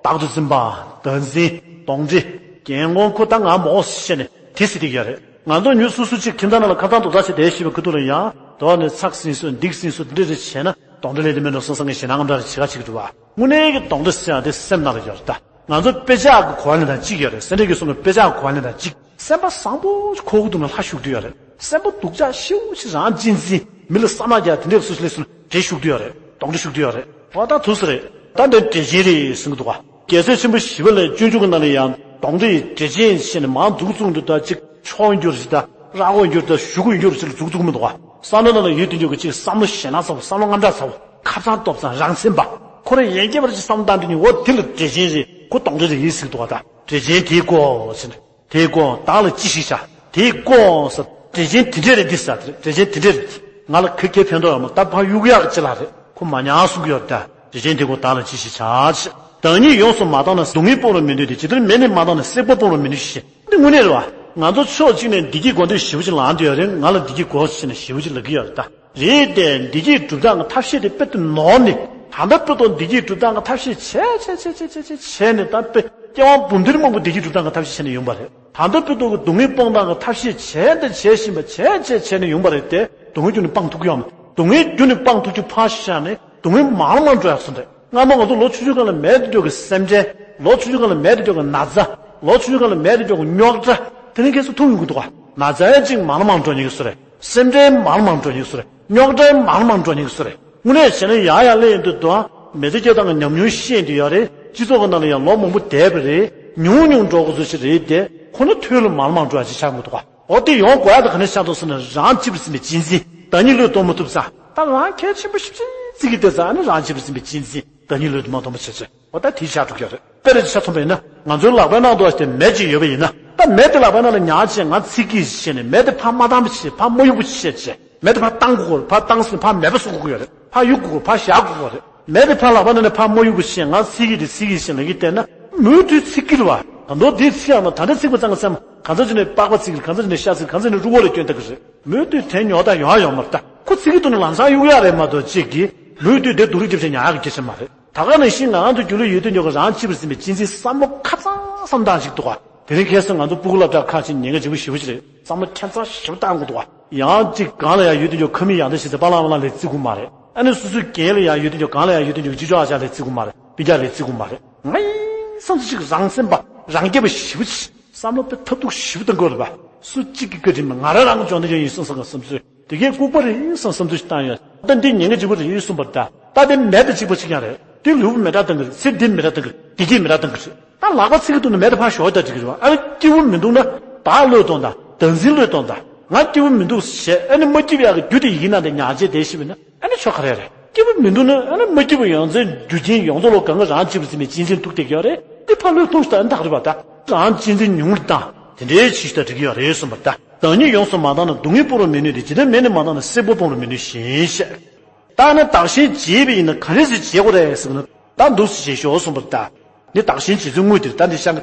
བདག་ཏུ་འཛིན་པ། བདག་འཛིན། གདོན་འདྲེ། རྒན་རྒོན་ཁོ་ད་ང་མོ་ཟེར་ནས་དེ་ཟེར་གྱི་ཡོད་རེད། ང་ཚོ་མྱི་སོ་སོ་གཅིག་ཁྱིམ་ཚང་ནང་ལ་ཁ་ཚང་རྡོག་རྩ་ཆེ་བསྡད་ཤེས་པའི་ཁུ་ཐུག་ལ་ཡང་དོ་ནས་ཚགས་ཟིན་སོ་འདིག་ཟིན་སོ་འདི་འདྲ་རེ་བྱས་ན་གདོན་འདྲེ་ལས་དེ་མིན་འགྲོ་བསམ་བསམ་གྱི་ཞེད་སྣང་ངམ་འདྲ་རེ་བྱེད་ཁ་ཅིག་འདུག་བ། དངོས་གནས་ཀྱི་གདོན་འདྲེ་ཟེར་ཡ་དེ་སེམས་ནང་ལ་ཡོད་རེད་ད། ང་ཚོ་དཔེ་ཆ་གི་གོ་བ་ལེན་སྟངས་གཅིག་ཡོད་རེད། སེ་འབྲས་དགེ་གསུམ་གྱི་དཔེ་ཆ་གི་གོ་བ་ལེན་སྟངས་གཅིག་སེམས་པ་བཟང་པོ་ཁོག་གི་དུ་ནང་ལྷ་བཞུགས་དུ་ཡོད་རེད། སེམས་པ་སྡུག་ཅག་ཤེའུ་ཞིག་རང་གཅེས་འཛིན་མི་ལ་བསམ་ན་རྒྱ་དེ་འདྲས་སུ་ལས་སུ་འདྲེ་བཞུགས་དུ་ཡོད་རེད། གདོན་འདྲེ་བཞུགས་དུ་ཡོད་རེད། འོ་ད་ཐུགས་སུ་རེད། ད་འདྲེ་འདྲེ་ཅན་རེད་གསུང་གི་འདུག་བ། རྒྱལ་སྲས་ཆེན་པོ་ཞི་བ་ལྷས་སྤྱོད་འཇུག་གི་ནང་ལ་ཡང་ གདོན་འདྲེ་ཡི་འདྲེ་ཅན་བྱས་ནས་མང་འཛུགས་བཙུགས་འདུག་ད་ཅིག་ཆོས་འགྱུར་ཞིག་ད་ར་གོ་འགྱུར་ད་ཞུ་གུ་འགྱུར་ཞིག་ལ་འཛུགས་འཛུགས་མི་འདུག་བ། བསམ་བློ་ནང་ལ་ཡོད་དུས་འགྱུར་གི་ཅིག་བསམ་བློ་ཞེད་སྣང་ཚ་བོ། ཁ་བྱང་ལྟོབས་ཚང་། རང་སེམས་པ། ཁོ་རང་ཡན་གྱི་བར་གྱི་བསམ་བློ་བཏང་དུས་ནི་འོ་དེ་ལ་འདྲེ་ཅན་རེད། ཁོ་གདོན་འདྲེ་རེད་ཡིན་ཟེར་འདུག་བ། ད་འདྲེ་ཅན་དེའི་སྐོར་ཟེར་ནས། དེའི་སྐོར་བདག་ལ་ཅི་ཞིག་བྱ། དེའི་སྐོར་ཟེར། འདྲེ་ཅན་དེ་འདྲས་རེད་འདི་ཟེར། དེ་འདྲེ་ཅན་དེ་འདྲས་རེད། ང་ལ་ཁ་ཁྱེར་ཕན་ཐོགས་ཡོད་མ། ད་ཕར་གཡུག་ཡག་ཅི་ལ་རེད། ཁོ་མ་ཉར་གསུང་གི་ཡོད་རེད། ད་འདྲེ་ཅན་དེ་སྐོར་བདག་ལ་ཅི་ཞིག་བྱ་ཞེས། བདག་ཉིད་ཡོངས་སུ་མ་བཏང་ན། སྡུག་བསྔལ་སྤོང་རུང་མི་ནུས་ཏེ། ཇི་ལྟར་མེ་ནི་མ་བཏང་ན། སྲེག་པ་སྤོང་རུང་མི་ནུས་ཞེས། འདི་དངོས་གནས་རེད་བ། ང་ཚོ་ཕྱོགས་གཅིག་ནས་བདེ་སྐྱིད་དགོས་འདོད་ཞེ་པོ་ཅིག་ལངས་བསྡད་ཡོད་རེད། ང་ལ་བདེ་སྐྱིད་དགོས་ཟེར་ནས་ཞེ་པོ་ཅིག་ལབ་ཀྱི་ཡོད་རེད་ད། རེད་དེ། བདེ་སྐྱིད་སྒྲུབ་སྟངས་ཀྱི་ཐབས་ཤེས་དེ་དཔེ་དེ་ནོར་ནས། ད་ལྟ་བར་དུ་བདེ་སྐྱིད་སྒྲུབ་སྟངས་ཀྱི་ཐབས་ཤེས་བྱས་བྱས་བྱས་བྱས་ནས། ད་དཔེ་སྐྱེ་བ་འབུམ་སྡེ་མང་པོ་བདེ་སྐྱིད་སྒྲུབ་སྟངས་ཀྱི་ཐབས་ཤེས་བྱས་ནས་ཡོང་བ་རེད། ད་ལྟ་བར་དུ་གི་སྡུག་བསྔལ་སྤོང་སྟངས་ཀྱི་ཐབས་ཤེས་བྱས་དང་བྱེད་བཞིན་པ་བྱས་བྱས་བྱས་ནས་ཡོང་བ་རེད་དེ། སྡུག་བསྔལ་རྒྱུ་ནས་སྤང་ཐུབ་ཀྱི་ཡོད་མ་རེད། སྡུག་བསྔལ་རྒྱུ་ནས་སྤང་ཐུབ་རྒྱུ་ཕར་བཞག་ནས་སྡུག་བསྔལ་མང་རུ་མང་རུ་འགྲོ་ཡག་སོང་རེད། སྔ་མོ་ང་ཚོ་ལོ་ཆུང་ཆུང་སྒང་ལ་མེད་དུ་འགྲོ་གི་སེམས་ཁྲལ། ལོ་ཆུང་ཆུང་སྒང་ལ་མེད་དུ་འགྲོ་གི་ན་ཚ། ལོ་ཆུང་ཆུང་སྒང་ལ་མེད་དུ་འགྲོ་གི་རྙོག་དྲ། དེ་རིང་ཁ་སང་ཐུག་ཡོང་གི་འདུག་ག། ན་ཚ་ཡང་ཅིག་མང་རུ་མང་རུ་འགྲོ་ཉེན་གྱི་བཟོ་རེད། སེམས་ཁྲལ་མང་རུ་མང་རུ་འགྲོ་ཉེན་གྱི་བཟོ་རེད། རྙོག་དྲ་མང་རུ་མང་རུ་འགྲོ་ཉེན་གྱི་བཟོ་རེད། དངོས་གནས་བྱས་ན་ཡར་ཡར་སླེབས་ཡོང་དུས་དང་། མི་ཚེ་སྐྱེལ་སྟངས་ཀྱི་ཉམས་མྱོང་ཤེས་ཡོང་དུས་ཡོད་རེད། སྤྱི་ཚོགས་ཀྱི་ནང་ལ་ཡང་ལོ་མང་པོ་བསྡད་པ་རེད། ཉུང་ཉུང་འགྲོ་དགོས་ཚོད་ཅིག་རེད་དེ། ཁོ་ན་ཐོལ་ལ་མང་རུ་མང་རུ་འགྲོ་ཡག་ཅིག་ཆགས་ཡོང་གི་འདུག་ག། འོ་དེ་ཡོང་དགོས་ཡག་དེ་ག་ནས་ཆགས་འདུག་ཟེར་ན། རང་གཅེས་པར་འཛིན་པའི་གཅེས་འཛིན། བདག་ཉིད་བློས་གཏོང་མ་ཐུབ་ཙང་། ད་རང་གལ་ཆེན་པོ་ཞེ་པོ་ཅིག་བརྩི་གི་བསྡད་ཙང་། ཨ་ནི་རང་གཅེས་པར་འཛིན་པའི་གཅེས་འཛིན། བདག་ཉིད་བློས་གཏོང་མ་ཐུབ་པ་བྱས་ཚེ། འོ་ད་དེ་ཆགས་འགྲོ་གི་ཡོད་རེད། དཔེར་ཆ་མཚོན་པ་ཡིན་ན། ང་ཚོའི་ལག་པའི་ནང་དུ་དེ་མེ་ཅིག་ཡོད་པ་ཡིན་ན། ད་མེ་དེ་ལག་པའི་ནང་ལ་ཉར་བྱས། ང་ཚིག་གིས་བྱས་ནས་མེ་དེ་ཕར་མ་བཏང་བ་བྱས། ཕར་མ་གཡུག་པ་བྱས་བྱས། མེ་དེ་ཕར་བཏང་དགོས་རེད། ཕར་བཏང་ཟིན་ཕར་མེད་པ་བཟོ་དགོས་ཀྱི་ཡོད་རེད། ཕར་གཡུག་དགོས་རེད། ཕར་བཞག་དགོས་རེད། མེ་དེ་ཕར་ལག་པ་ནང་ནས་ཕར་མ་གཡུག་པ་བྱས། ང་ཚིག་གིས་དེ་ཚིག་གིས་བྱས་ལབ་ཀྱི་བསྡད་ན། མུ་མཐུད་ཚིག་གི་རེད་བ། ད་མདོ་དེ་ཚིག་ཡང་ན། ད་ལྟ་ཚིག་པ་ཚང་གི་སེམས། གང་ཚ་ཅིག་ནས་པགས་པ་ཚིག་གི་རེད། གང་ཚ་ཅིག་ནས་ཤ་ཚིག་གི་རེད། གང་ཚ་ནས་རུས་ཁོག་ལ་སྐྱོན་ཐུབ་ཀྱི་རེད། མུ་མཐུད་དེ་ཉོ་ད་ཡོང་ཡ་ཡོད་མ་རེད། ད་ཁོ་ཚིག་གི་ཐོག་ནས་ལམ་སང་གཡུག་ཡ་རེད་མ་གཏོགས། གཅིག་གིས་མུ་མཐུད་དེ་སྡུག་རུས་རྒྱབ་བྱས་ཉར་ཡག་གི་སྐད་ཆ་མ་རེད། ད་ག་ནང་བཞིན་ང་རང་ཚོ་རྒྱུད་ལ་ཡོད་དུས་ཉོ་གི་རང་གཅེས་པར་འཛིན་པའི་གཅེས་འཛིན། བསམ་བློ་ཁ་ཚང་བསམ་སྟངས་ཤིག་འདུག་ག། དེ་རིང་ཁ་སང་ང་ཚོ་སྤུ་གུ་སློབ་གྲྭར་ཁ་ཕྱེ་ཉེན་ཁ་ཆེན་པོ་ཞེ་པོ་ཅིག་རེད། བསམ་བློ་ཁྱད་མཚར་ཞེ་པོ་བཏང་དགོས་འདུག་ག། ཡང་གཅིག་སྒང་ལ་ཡང་ཡོད་དུས་ཉོ་ཁ་མིག་ཡང་ལྟ་བྱེད་ཚེ། པཱ་ལགས་མ་ལགས་ལ་བརྩི་དགོས་མ་རེད། ཨ་ནི་སོ་སོའི་རྒན་ལ་ཡང་ཡོད་དུས་ཉོ། སྒང་ལ་ཡང་ཡོད་དུས་ཉོ་ཅི་ཅོག་ཨ་ཅག་ལ་བརྩི་དགོས་མ་རེད། སྤུན་ཀྱག་ལ་བརྩི་དགོས་མ་རེད། ང་ཡིན་བསམ་ཚུལ་ཅིག་རང་སེམས་པ་རང་རྒྱས་པ་ཞེ་པོ་ཅིག། བསམ་བློ་དཔེ་ཐབས་སྡུག་ཞེ་པོ་གཏོང་གི་ཡོད་རེད་པ། སུ་གཅིག་གིས་བཀའ་དྲིན་མེད། ང་རང་རང་གི་སྦྱོང་བརྡར་ཡོད་ཡིན་བསམ་བསམ་གི་བསམ་ཚུལ། དེ་གས་ལྐུགས་པ་རེད་བསམ་བསམ་ཚུལ་ཞིག་བཏང་ཡོད། ད་འདི་ཉེན་ཁ་ཆེན་པོ་རེད་གསུངས་པ་རེད། ད་ད་དེ་མེ་དང་གཅིག་པ་ཅིག་ཀྱང་རེད། དེ་ལུས་པོ་མེ་དྲག་བཏང་གི་རེད། ཚེ་འདི་མེ་དྲག་བཏང་གི་རེད། བདེ་སྐྱིད་མེ་དྲག་བཏང་གི་རེད། ད་ལག་པ་ཚིག་གི་ཐོག་ནས་མེ་དེ་ཕར་ཞོག་ད་འགྲིག་གི་རེད་པ། ཨ་ནི་སྐྱིད་པོ་མི་འདུག་ན་བདག་བློས་གཏོང་དང་། བདག་འཛིན་བློས་གཏོང་དང་། ང་སྐྱིད་པོ་མི་འདུག་ཞེས། ཨ་ནི་མ་སྐྱིད་པའི་ཡག་གི་རྒྱུ་དེ་ཡི་གེ་ནང་དེ་ཉར་བྱས་བསྡད་ཤེས་པ་ཡིན་ན། ཨ་ནི་ཆོ་ག་རེ་རེད། སྐྱིད་པོ་མི་འདུག་ན། ཨ་ནི་མ་སྐྱིད་པ་ཡོང་ཚེ་རྒྱུ་རྐྱེན་ཡོངས་རྫོགས་ལ་གང་ག་རང་གཅེས་པར་འཛིན་པའི་གཅེས་འཛིན་ཐུག་བསྡད་ཀྱི་ཡོད་རེད། དེ་ཕར་བློས་གཏོང་ཞིག་ད་ཨ་ནི་ད་ག་རེད་པ། ད་རང་གཅེས་འཛིན་ཉུང་རུ་བཏང་། དེ་འདྲའི་ཅིག་ཞིག་ད་འགྲིག་གི་ཡོད་རེད་གསུངས་པ་རེད། ད་བདག་ཉིད་ཡོངས་སུ་མ་བཏང་ན། སྡུག་བསྔལ་སྤོང་རུང་མི་ནུས་ཏེ། ཇི་ལྟར་མེ་ནི་མ་བཏང་ན། སྲེག་པ་སྤོང་རུང་མི་ནུས་ཞེས་བཤད། ད་ནི་བདག་གཞན་བརྗེས་པ་ཡིན་ན་ག་འདྲ་སེ་བརྗེ་དགོས་རེད་ཟེར་ན། ད་འདུག་སེ་བརྗེ་ཤོག་གསུངས་པ་རེད། ད་ནི་བདག་གཞན་བརྗེ་ཚུལ་དངོས་དེ་རེད། ད་འདི་བཤད་གི།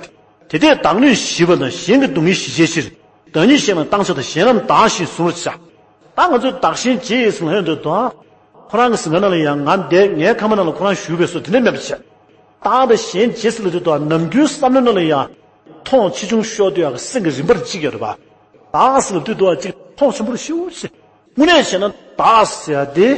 དེ་ལྟས་བདག་གནོད་ཞི་བ་དང་། གཞན་གྱི་སྡུག་བསྔལ་ཞི་བྱའི་ཕྱིར། བདག་ཉིད་གཞན་ལ་བཏང་བྱ་དང་། གཞན་རྣམས་བདག་བཞིན་བཟུང་བར་བྱ། ད་ང་ཚོས་བདག་གཞན་བརྗེ་ཡི་ཟེར་ལབ་ཡོང་དུས་དང་། ཁོ་རང་གི་གཟིམ་ཁང་ནང་ལ་ཡང་ང་བསྡད། ངའི་ཁང་པ་ནང་ལ་ཁོ་རང་བཞུགས་པའི་བཟོ་དེ་འདྲ་མེད་པ་བྱས། བདག་དང་གཞན་བརྗེ་ཟེར་ལབ་དུས་དང་། ནམ་རྒྱུན་བསམ་བློའི་ནང་ལ་ཡང་མཐོང་ཆེ་ཆུང་ཤོར་དུས་ཡག་གི་སེམས་ཀྱི་རིམ་པར་གཅིག་ཡོད་རེད་པ། བདག་ཟེར་ལབ་དུས་དང་གཅིག་མཐོང་ཆེན་པོ་ལ་ཞེ་པོ་ཅིག། དངོས་གནས་བྱས་ན་བདག་ཟེར་ཡ་དེ།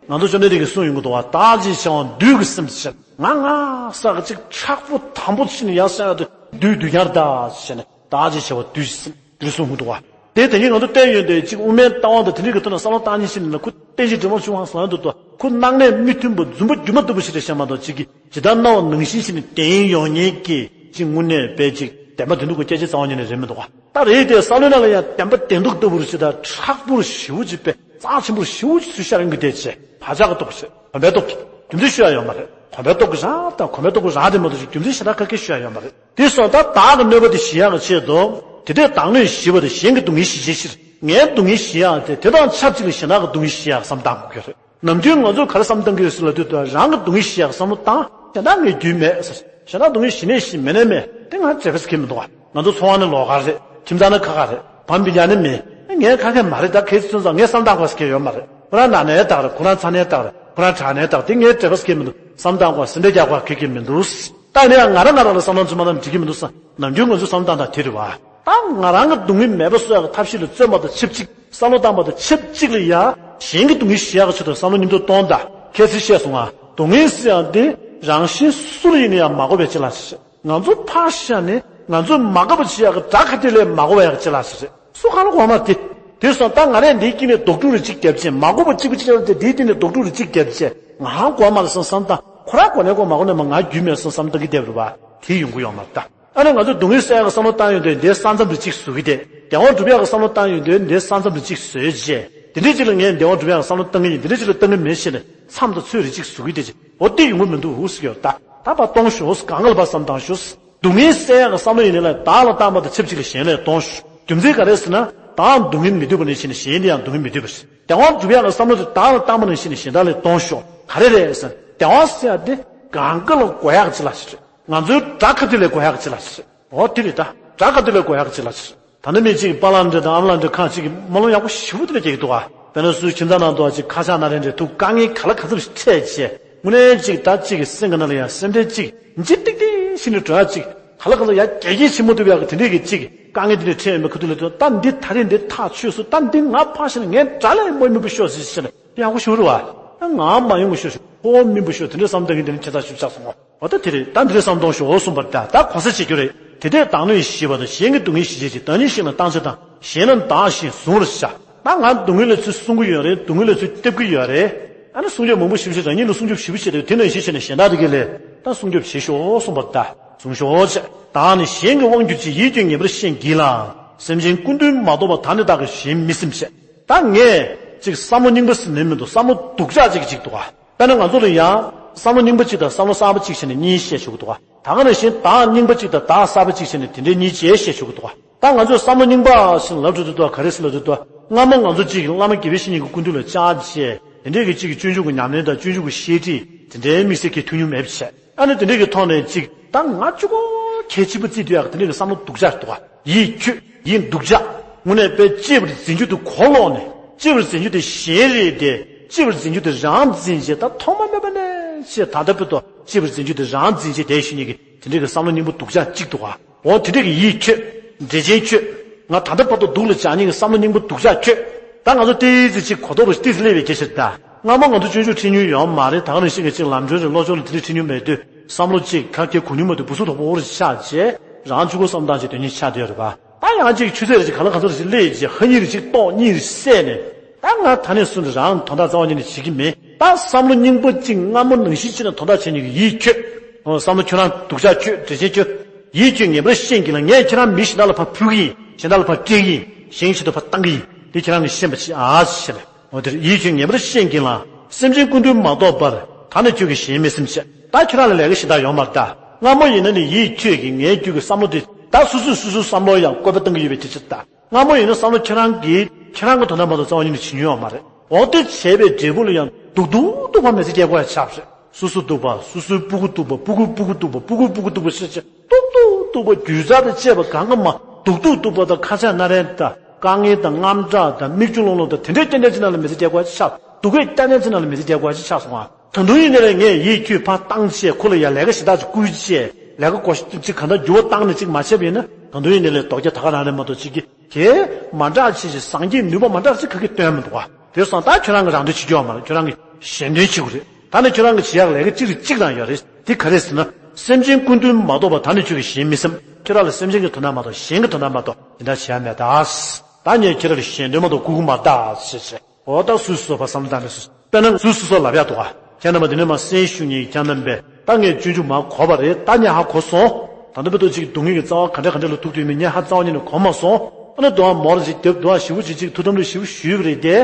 ང་ཚོ་བཅོམ་ལྡན་འདས་ཀྱིས་གསུངས་ཡོང་གི་འདུག་པ། བདག་ཅེས་བྱ་བ་བདུད་ཀྱི་སེམས་ཟེར། ང་ང་ཟེར་གཅིག་མཁྲེགས་པོ་དམ་པོ་ཕྱིན་ནས་ཡར་སོང་ཡ་དེ་བདུད་བདུད་རྐྱང་རེད་ད་ཟེར་ནས། བདག་ཅེས་བྱ་བ་བདུད་ཀྱི་སེམས། དེ་གསུང་གི་འདུག་པ། དེ་དེ་ཉིད་ང་ཚོ་བསྟན་ཡོད་དེ། གཅིག་དབུ་མའི་ལྟ་བ་དང་དེ་འདྲའི་གི་ཐོག་ནས་བསམ་བློ་བཏང་ཉིན་ཕྱིན་ནས་ཁོ་བསྟན་བཅོས་འབྲི་མང་ཆུང་ཧང་སང་འདུག་ཏོ། ཁོ་སྣང་གནས་མི་མཐུན་པ་རྫུན་པ་སྒྱུ་མ་ལྟ་བུ་ཞིག་རེད་བཤད་མ་གཏོགས། གཅིག་གིས་ཇི་ལྟར་སྣང་བ་ནང་བཞིན་བྱས་ནས་བསྟན་ཡོང་མཁན་གྱི་གཅིག་དངོས་གནས་དཔེ་གཅིག་བདེན་པ་བདེན་མདོག་གི་སྐད་ཆ་རྩ་བ་ཉིད་ནས་རེད་མི་འདུག་པ། ད་རེད་དེ། བསམ་བློའི་ནང་ལ་ཡང་བདེན་པ་བདེན་མདོག་ལྟ་བུ་རེད་ཅེས་དང་། མཁྲེགས་པོ་ཞེ་པོ་ཅིག་དཔེ་རྩ་ཆེན་པོ་ཞེ་པོ་ཅིག་ཚུར་ཤར་ཡོང་གི་བསྡད་བྱས། བག་ཆགས་ཀྱི་སྟོབས་ཀྱིས། གོམས་པའི་སྟོབས་ཀྱིས། རྒྱུ་མཚན་ཤོད་ཡ་ཡོད་མ་རེད། གོམས་པའི་སྟོབས་ཀྱིས་རང་དང་། གོམས་པའི་སྟོབས་ཀྱིས་རང་དེ་མ་གཏོགས་ཅིག་རྒྱུ་མཚན་གཞན་དག་ག་གེ་ཤོད་ཡ་ཡོད་མ་རེད། དེ་སོང་ཙང་བདག་གི་གནོད་པ་དེ་ཞི་ཡག་གི་ཆེད་དུ། དེ་ལྟས་བདག་གནོད་ཞི་བ་དང་། གཞན་གྱི་སྡུག་བསྔལ་ཞི་བྱའི་ཕྱིར། ངའི་སྡུག་བསྔལ་ཞི་ཡག་དེ། དེ་དང་ཆབས་ཅིག་ལ་གཞན་དག་གི་སྡུག་བསྔལ་ཞི་ཡག་བསམ་བཏང་དགོས་ཀྱི་རེད། ནམ་རྒྱུན་ང་ཚོས་ག་རེ་བསམ་བཏང་གི་ཡོད་ཟེར་ལབ་དུས་དང་། རང་གི་སྡུག་བསྔལ་ཞི་ཡག་བསམ་བློ་བཏང་། གཞན་དག་ངའི་རྒྱུས་མེད་ཟེར། གཞན་དག་སྡུག་བསྔལ་ཞི་ནས་ཞི། མེད་ནས་མེད། དེ་ང་འབྲས་བུ་ཟེར་གྱི་མི་འདུག་ག། ང་ཚོ་འཚོ་བ་ནི་ལོགས་ཀ་རེད། ཁྱིམ་ཚང་ནི་ཁ་ཁ་རེད། བམ་པི་ཡ་ནི་མེད། ངའི་ཁ་ཁ་མ་རེད། ད་གལ་སྲིད་སོང་ཙང་ངས་བསམ་བཏང་དགོས་ཟེར་གྱི་ཡོད་མ་རེད། ཁོ་རང་ན་ནའི་རྟགས་རེད། ཁོ་རང་ཚ་ནའི་རྟགས་རེད། ཁོ་རང་དྲག་ནའི་རྟགས། དེ་ངའི་འབྲས་བུ་ཟེར་གྱི་མི་འདུག། བསམ་བཏང་དགོས། སེམས་ཁྲལ་རྒྱག་དགོས་གལ་གྱི་མི་འདུག། ད་ནི་ཡང་ང་རང་ང་རང་ལ་བསམ་བློ་ཚུར་མ་བཏང་འགྲིག་གི་མི་འདུག་ས། ནམ་རྒྱུན་ང་ཚོས་བསམ་བཏང་དང་དེ་རེད་བ། ད་ང་རང་གི་སྡུག་བསྔལ་མེད་པ་བཟོ་ཡག་གི་ཐབས་ཤེས་ལ་བརྩོན་པ་དང་ཆབས་ཅིག། བསམ་བློ་བཏང་པ་དང་ཆབས་ཅིག་ལ་ཡ། གཞན་གྱི་སྡུག་བསྔལ་ཞི་ཡག་གི་ཆེད་དུ་བསམ་བློ་མཉམ་དུ་གཏོང་དང་། ཁ་སང་བཤད་སོང་ང་། སྡུག་བསྔལ་ཟེར་ཡག་འདི་རང་གཞན་སུ་ལ་ཡིན་ན་ཡང་མ་དགོས་པའི་ཅི་ལ་ཞིག། ང་ཚོ་ཕར་བཞག་ནས་ང་ཚོས་མ་དགའ་བ་བྱེད་ཡག་གི་དགྲ་ཁ་གཏད་ལས་མ་དགོས་པ་ཡག་གི་ཅི་ལ་ཞིག་རེད། སུ་གང་ལ་དགོས་མ་རེད་དེ། དེ་སོང་ཙང་ང་རས་འདིའི་དཀྱིལ་ནས་རྡོག་ཕྲུག་རེ་གཅིག་བརྒྱབ་བྱས། མ་དགོས་པ་གཅིག་པ་གཅིག་ལ་དེ་འདིའི་སྟེང་ནས་རྡོག་ཕྲུག་རེ་གཅིག་བརྒྱབ་བྱས། ང་རང་དགོས་མ་རེད་བསམ་བསམ་བཏང་། ཁོ་རང་དགོས་ནའི་དགོས། མ་དགོས་ནའི་མ། ང་རྒྱུས་མེད་བསམ་བསམ་བཏང་གི་བསྡད་པ་རེད་བ། དེ་ཡོང་གི་ཡོད་མ་རེད་ད། ཨ་ནི་ང་ཚོ་སྡུག་བསྔལ་སེལ་ཡག་གི་བསམ་བློ་བཏང་ཡོང་དུས་འདིའི་ས་མཚམས་རེ་གཅིག་བཟོ་གི་དེ། བདེ་བ་སྒྲུབ་ཡག་གི་བསམ་བློ་བཏང་ཡོང་དུས་འདིའི་ས་མཚམས་རེ་གཅིག་བཟོས་རྗེས། དེ་འདྲའི་ཅིག་ལ་ངས་བདེ་བ་སྒྲུབ་ཡག་གི་བསམ་བློ་བཏང་གི་ཡིན། དེ་འདྲའི་ཅིག་ལ་བཏང་གི་མེད་ཟེར་ནས་མཚམས་དང་ཚོད་རེ་གཅིག་བཟོ་གི་དེ་ཅིག་འོ་དེ་ཡོང་གི་མི་འདུག་ཟེར་གྱི་ཡོད། ད་ད་ཕར་གཏོང་ཤོག་གང་ག་ལ་ཕར་བསམ་བཏང་ཤོག་སྡུག་བསྔལ་སེལ་ཡག་གི་བསམ་བློ་ཡིན་ནའི་ལ་བདག་ལ་བཏང་པ་དང་ཆབས་ཅིག་ལ་གཞན་ལ་གཏོང་ཤོག་རྒྱུ་མཚན་ག་རེ་ཟེར་ན། བདག་སྡུག་བསྔལ་མི་འདོད་པ་ནང་བཞིན་གཞན་དེ་ཡང་སྡུག་བསྔལ་མི་འདོད་པ་རེད། བདེ་བ་སྒྲུབ་ཡག་གི་བསམ་བློ་དེ་བདག་ལ་བཏང་པ་ནང་བཞིན་གཞན་དག་ལ་གཏོང་ཤོག་ག་རེ་རེད་ཟེར་ན། བདེ་བ་ཟེར་ཡག་དེ་གང་ག་ལ་དགོས་ཡག་ཅིག་ལ་ཞིག་རེད། ང་ཚོའི་དགྲ་ག་དུས་ལ་དགོས་ཡག་ཅིག་ལ་ཞིག་འོ་དེ་རེད་ད། དགྲ་ག་དུས་ལ་དགོས་ཡག་ཅིག་ལ་ཞིག་ད་ནི་མི་གཅིག་པཱ་ལགས་འདྲ་དང་ཨ་མ་ལགས་འདྲ་ཁག་ཅིག་གིས་སྨོན་ལམ་ཡག་པོ་ཞེ་པོ་དེ་འདྲ་རྒྱག་གི་འདུག་ག་དཔེར་ན་སུའི་ཁྱིམ་ཚང་ནང་དུ་ཅིག་ཁ་ཆག་ན་རེ་འདྲ་ཐུག་དཀའ་ངལ་ག་ལ་ག་ཚོད་འཕྲད་བྱས་དངོས་གནས་ཅིག་ད་ཅིག་གི་སེམས་ཀྱི་ནང་ལ་ཡང་སེམས་ཁྲལ་ཅིག་འཇིགས་ཏིག་ཏིག་ཞིག་ནས་འགྲོ་ཡག་ཅིག་ག་ལ་ག་ཚོད་ཡར་རྒྱས་རྒྱས་ཕྱིན་མ་ཐུབ་ཡག་གི་དེ་འདྲས་ཀྱི་ཅིག་དཀའ་ངལ་དེ་འདྲས་འཕྲད་ཡོད་མེད་ཁ་ཐུག་ལ་ཐུག་ད་འདི་ད་རེས་འདི་ཐག་ཆོད་སོང་། ད་འདི་ང་ཕར་ཕྱིན་ངས་དགྲ་ལས་མ་ཡོང་པ་ཤོག་ཟེར་ཞིག་ཡག་པོ་ཞུ་རུ་བ། ང་མ་ཡོང་པ་ཤོག་ཤོག་ཁོ་མིན་པ་ཤོག་དེ་འདྲས་བསམ་བཏང་གི་འདི་ནི་ཁྱད་མཚར་ཞིག་ཆགས་སོང་ངོ་། འོ་ད་དེ་རེད། ད་འདི་རེད་བསམ་གཏོང་ཞོག་གསུངས་པ་རེད། ད་ད་གོ་ས་བྱེད་རྒྱུ་རེད། དེ་འདྲས་བདག་གནོད་ཞི་བ་དང་གཞན་གྱི་སྡུག་བསྔལ་ཞི་བྱེད་ཅིང་བདག་ཉིད་ཤིན་ལ་སྟངས་ཆ་དང་གཞན་ལ་བདག་གཞན་གཟུང་བར་བྱ། ད་ང་སྡུག་བསྔལ་ལ་ཚུར་གསུང་གི་ཡོད་རེད། སྡུག་བསྔལ་ལ་ཚུར་སྟེར་གི་ཡོད་རེད། ཨ་ནི་སྲུང་སྐྱོབ་མང་པོ་ཞིབ་བྱེད་དང་ཉིད་ལ་སྲུང་སྐྱོབ་ཞིབ་བྱེད་དེ་དེ་ནང་བཞིན་བྱས་ནས་གཞན་དག་དེ་གས་ལས་ད་སྲུང་སྐྱོབ་བྱེད་ཤོག་གསུངས་པ་རེད། ད་གཟུང་ཤོག་ཅེས། བདག་ནི་གཞན་གྱི་དབང་གྱུར་ཅིང་ཡིད་ཀྱིས་ངེས་པར་ཤེས་བགྱིད་ལ། སེམས་ཅན་ཀུན་ཏུ་མ་གཏོགས་པ་བདག་ནི་བདག་གི་གཞན་མི་སེམས་བྱེད། ད་ངས་ཅིག་བསམ་བློ་རྙིང་པ་ཟེར་ནས་མི་འདུག་བསམ་བློ་སྡུག་ཅག་ཅིག་ཅིག་འདུག་ག་དཔེར་ན་ང་ཚོ་ལ་ཡང་བསམ་བློ་རྙིང་པ་གཅིག་དང་བསམ་བློ་གསར་པ་གཅིག་བྱས་ནས་གཉིས་བཤད་ཆོག་གི་འདུག་ག་ད་ག་ནང་བཞིན་བདག་རྙིང་པ་གཅིག་དང་བདག་གསར་པ་གཅིག་བྱས་ནས་དེ་འདྲའི་གཉིས་བྱས་བཤད་ཆོག་གི་འདུག་ག་ད་ང་ཚོས་བསམ་བློ་རྙིང་པ་ཞེས་ལབ་འགྲོ་དུས་འདུག་ག་ག་རེ་ཟེར་ལབ་འགྲོ་དུས་སྔ་མོ་ང་ཚོ་གཅིག་གིས་བླ་མ་དགེ་བའི་བཤེས་གཉེན་གྱི་སྐུ་མདུན་ལ་བཅར་བྱས་དེ་འདྲའི་གི་གཅིག་གི་སྤྱོད་འཇུག་གི་ཉམས་ལེན་དང་སྤྱོད་འཇུག་གི་བཤད་ཁྲིད་དེ་འདྲའི་དམིགས་བསལ་གྱི་ཐུགས་མྱོང་མེད་པ་བྱས། ཨ་ནི་དེ་འདྲའི་གི་ཐོག་ནས་ཅིག་ད་ང་གཅིག་པོ་གལ་ཆེན་པོ་བརྩིས་སྡོད་ཡག་གི་དེ་འདྲའི་གི་བསམ་བློ་སྡུག་ཅག་འདུག་ག་ཡིད་ཁྱོད་ཡིན་སྡུག་ཅག་དངོས་གནས་དཔེ་གཅེས་པར་འཛིན་རྒྱུ་དེ་གོ་ལོག་ནས་གཅེས་པར་འཛིན་རྒྱུ་དེ་གཞན་རེད་དེ་གཅེས་པར་འཛིན་རྒྱུ་དེ་རང་འཛིན་བྱས་ད་ཐོག་མ་མེད་པ་ནས་བྱས་ད་ལྟ་བར་དུ་གཅེས་པར་འཛིན་རྒྱུ་དེ་རང་འཛིན་བྱས་བསྡད་ཤི་ཉེན་གི་དེ་འདྲའི་གི་བསམ་བློ་རྙིང་པ་སྡུག་ཅག་གཅིག་འདུག་ག་འོ་དེ་འདྲའི་གི་ཡིད་ཁྱོད། འདྲེ་ཅན་ཁྱོད། ང་ད་ལྟ་བར་དུ་སྡུག་ལ་སྦྱང་ཉེན་གི་བསམ་བློ་རྙིང་པ་སྡུག་ཅག་ཁྱོད། ད་ང་ཚོ་ཏོག་ཙམ་ཅིག་གོ་རྟོགས་པ་ཏོག་ཙམ་སླེབས་པའི་སྐད་ཆ་རེད་ད། སྔ་མོ་ང་ཚོ་སྤྱོད་འཇུག་ཁྲིད་མྱོང་ཡོད་མ་རེད། ད་ག་ནང་བཞིན་གྱི་ཅིག་ལམ་སྒྲོན་རེད་སློབ་སྦྱོང་ལ་དེ་འདྲ་ཁྲིད་མྱོང་མེད་དུས་བསམ་བློ་ཅིག་ཁ་སྐད་གོ་མྱོང་མེད་དུས་སྦུ་སུ་དོག་པོ་འོ་རེ་ཆགས་རྗེས་རང་གཅིག་པོ་བསམ་བཏང་བྱས་དོན་གཉེར་ཆགས་བསྡད་ཡོད་རེད་པ། ད་ཡང་ཅིག་ཆུ་ཚོད་རེ་ཅིག་ག་ལ་ག་ཚོད་རེ་ཅིག་སླེབས་རྗེས་ཧ་ཉིག་རེ་ཅིག་ལྟོགས་གཉིད་རེ་སད་ནས། ད་ང་ད་ནས་བཟུང་སྟེ་རང་དོན་དག་རྩ་བ་ཉིད་ནས་བྱེད་ཀྱི་མེད། ད་བསམ་བློ་རྙིང་པ་གཅིག་སྔ་མོ་ནང་བཞིན་བྱས་ནས་དོན་དག་བྱེད་ཉེན་གི་ཡིད་ཁྱོད། ཨོ་བསམ་བློ་ཁྱོད་རང་སྡུག་ཅག་ཁྱོད་འདྲེ་ཅན་ཁྱོད། ཡིད་ཁྱོད་ངེས་པར་ཤེས་བགྱིད་ལ། ངས་ཁྱེད་རང་མི་གཞན་དག་ལ་ཕར་ཕུལ་གྱི་ཡིན། གཞན་དག་ལ་ཕར་སྤྲད་ཀྱི་ཡིན། གཞན་གྱི་ཆེད་དུ་ཕར་བཏང་གི་ཡིན། འདི་ཁྱེད་རང་གིས་ཤེས་པ་བྱེད་ཨ་ཞེས་ལབ། འོ་དེར་ཡིད་ཁྱོད་ངེས་པར་ཤེས་བགྱིད་ལ། སེམས་ཅན་ཀུན་ཏུ་མ་གཏོགས་པར་བདག་ནི་ཁྱོད་ཀྱི་གཞན་མི་སེམས་བྱེད། ད་ཁྱོད་རང་ལ་ལས་ཀ་གཞན་དག་ཡོད་མ་རེད་ད། སྔ་མོ་ཡིན་ན་ནི་ཡིད་ཁྱོད་ཀྱིས་ངའི་རྒྱུད་ཀྱི་བསམ་བློ་དེ་ད་སོ་སོས་སོ་སོའི་བསམ་བློ་ཡང་བཀོད་པ་བཏང་གི་ཡོད་པའི་དེ་ཕྱིར་ད། སྔ་མོ་ཡིན་ན་བསམ་བློ་ཁྱེད་རང་གིས་ཁྱེད་རང་གི་དོན་དག་མ་གཏོགས་རྩ་བ་ཉིད་ནས་བྱེད་མྱོང་ཡོད་མ་རེད། འོ་དེ་བྱས་པའི་འབྲས་བུ་ལ་ཡང་སྡུག་སྡུག་སྡུག་པ་མི་ཚེ་སྐྱེལ་དགོས་ཡ་ཆགས་པ་རེད། སོ་སོ་སྡུག་པ། སོ་སོའི་སྤུ་གུ་སྡུག་པ། སྤུ་གུའི་སྤུ་གུ་སྡུག་པ། སྤུ་གུའི་སྤུ་གུ་སྡུག་པ་ཞེས་བྱས་སྡུག་སྡུག་སྡུག་པ་རྒྱུ་ཆ་དང་བཅས་པ་གང་ག་མ་སྡུག་སྡུག་སྡུག་པ་དང་ཁ་ཆག་སྣ་རལ་དང་དཀའ་ངལ་དང་དངངས་སྐྲག་དང་མིག་ཆུ་ལོང་ལོང་དང་དེ་འདྲའི་རྐྱང་རྐྱང་ཅིག་ནང་ལ་མི་ཚེ་སྐྱེལ་དགོས་ཡ་ཆགས། སྡུག་པའི་རྐྱང་རྐྱང་ཅིག་ནང་ལ་མི་ཚེ་སྐྱེལ་དགོས་ཡ་ཆགས་སོང་ང་། ད་དུང་ཡིན་ནའི་ལས་ངས་ཡིད་ཁྱོད་ཕར་བཏང་བྱས་ཁོ་ལ་ཡ་ལས་ཀ་ཞེ་དྲག་ཅིག་བསྐུལ་བྱས་ལས་ཀ་གོ་ཅིག་གང་ལྟར་འགྱུར་བ་བཏང་ནས་ཅིག་མ་བྱས་པ་ཡིན་ན་ད་དུང་ཡིན་ནའི་ལས་རྡོག་རྒྱག་ད་ག་རང་རེད་མ་གཏོགས་ཅིག་གི། དེ་མ་འདྲ་ཆེ་ཞིང་སངས་རྒྱས་ནུས་པ་མ་འདྲ་ཅིག་ག་གེ་སྟོན་མི་འདུག་བ། དེ་སོང་ད་ཁྱོད་རང་གི་རང་དོན་བྱེད་རྒྱུ་ཡོད་མ་རེད། ཁྱོད་རང་གི་གཞན་དོན་བྱེད་དགོས་རེད། ད་ནི་ཁྱོད་རང་གི་བྱེད་ཡག་ལས་ཀ་གཅིག་རེད་གཅིག་རང་ཡོད་རེད། དེ་ག་རེད་ཟེར་ན། སེམས་ཅན་ཀུན་དོན་མ་གཏོགས་པ་བདག་ནི་ཁྱོད་ཀྱི་གཞན་མི་སེམས། ཁྱོད་རང་ལ་སེམས་ཅན་གྱི་དོན་དག་མ་གཏོགས་གཞན་གྱི་དོན་དག་མ་གཏོགས་དེ་འདྲ་བྱེད་ཡ་མེད་ད། ད་ངས་ཁྱོད་རང་ལ་གཞན་དོན་མ་གཏོགས་བསྐུལ་གྱི་མ་རེད་ད་ཞེས་བྱས། འོ་ད་སུ་སོ་སོ་ཕར་བསམ་བློ་བཏང་ནས་སུ། དཔེར་ན་སུ་སོ་སོ་ལབ་ཡག་འདུག་ག་ཁྱེད་རྣམ་པ་འདི་ནས་མར་གསན་ཞུ་མཁན་གྱི་ཁྱེད་རྣམ་པས་ད་ངས་སྤྱོད་འཇུག་མར་གོ་བ་རེད། ད་ངས་ཧ་གོ་སོང་། ད་ལྟ་བར་དུ་ཅིག་སྡུག་བསྔལ་གྱི་རྩ་བ་ག་འདྲ་ག་འདྲ་ལ་ཐུག་དུས་མིན་ངས་ཧ་རྩ་བ་ཉིད་ནས་གོ་མ་སོང་། ཨ་ནི་དུ་བ་མོར་ཅིག་རྒྱབ་དུ་བ་ཞིབ་པོ་ཅིག་ཅིག་ཐུགས་དམ་ལ་ཞིབ་པོ་ཞུས་པ་རེད་དེ།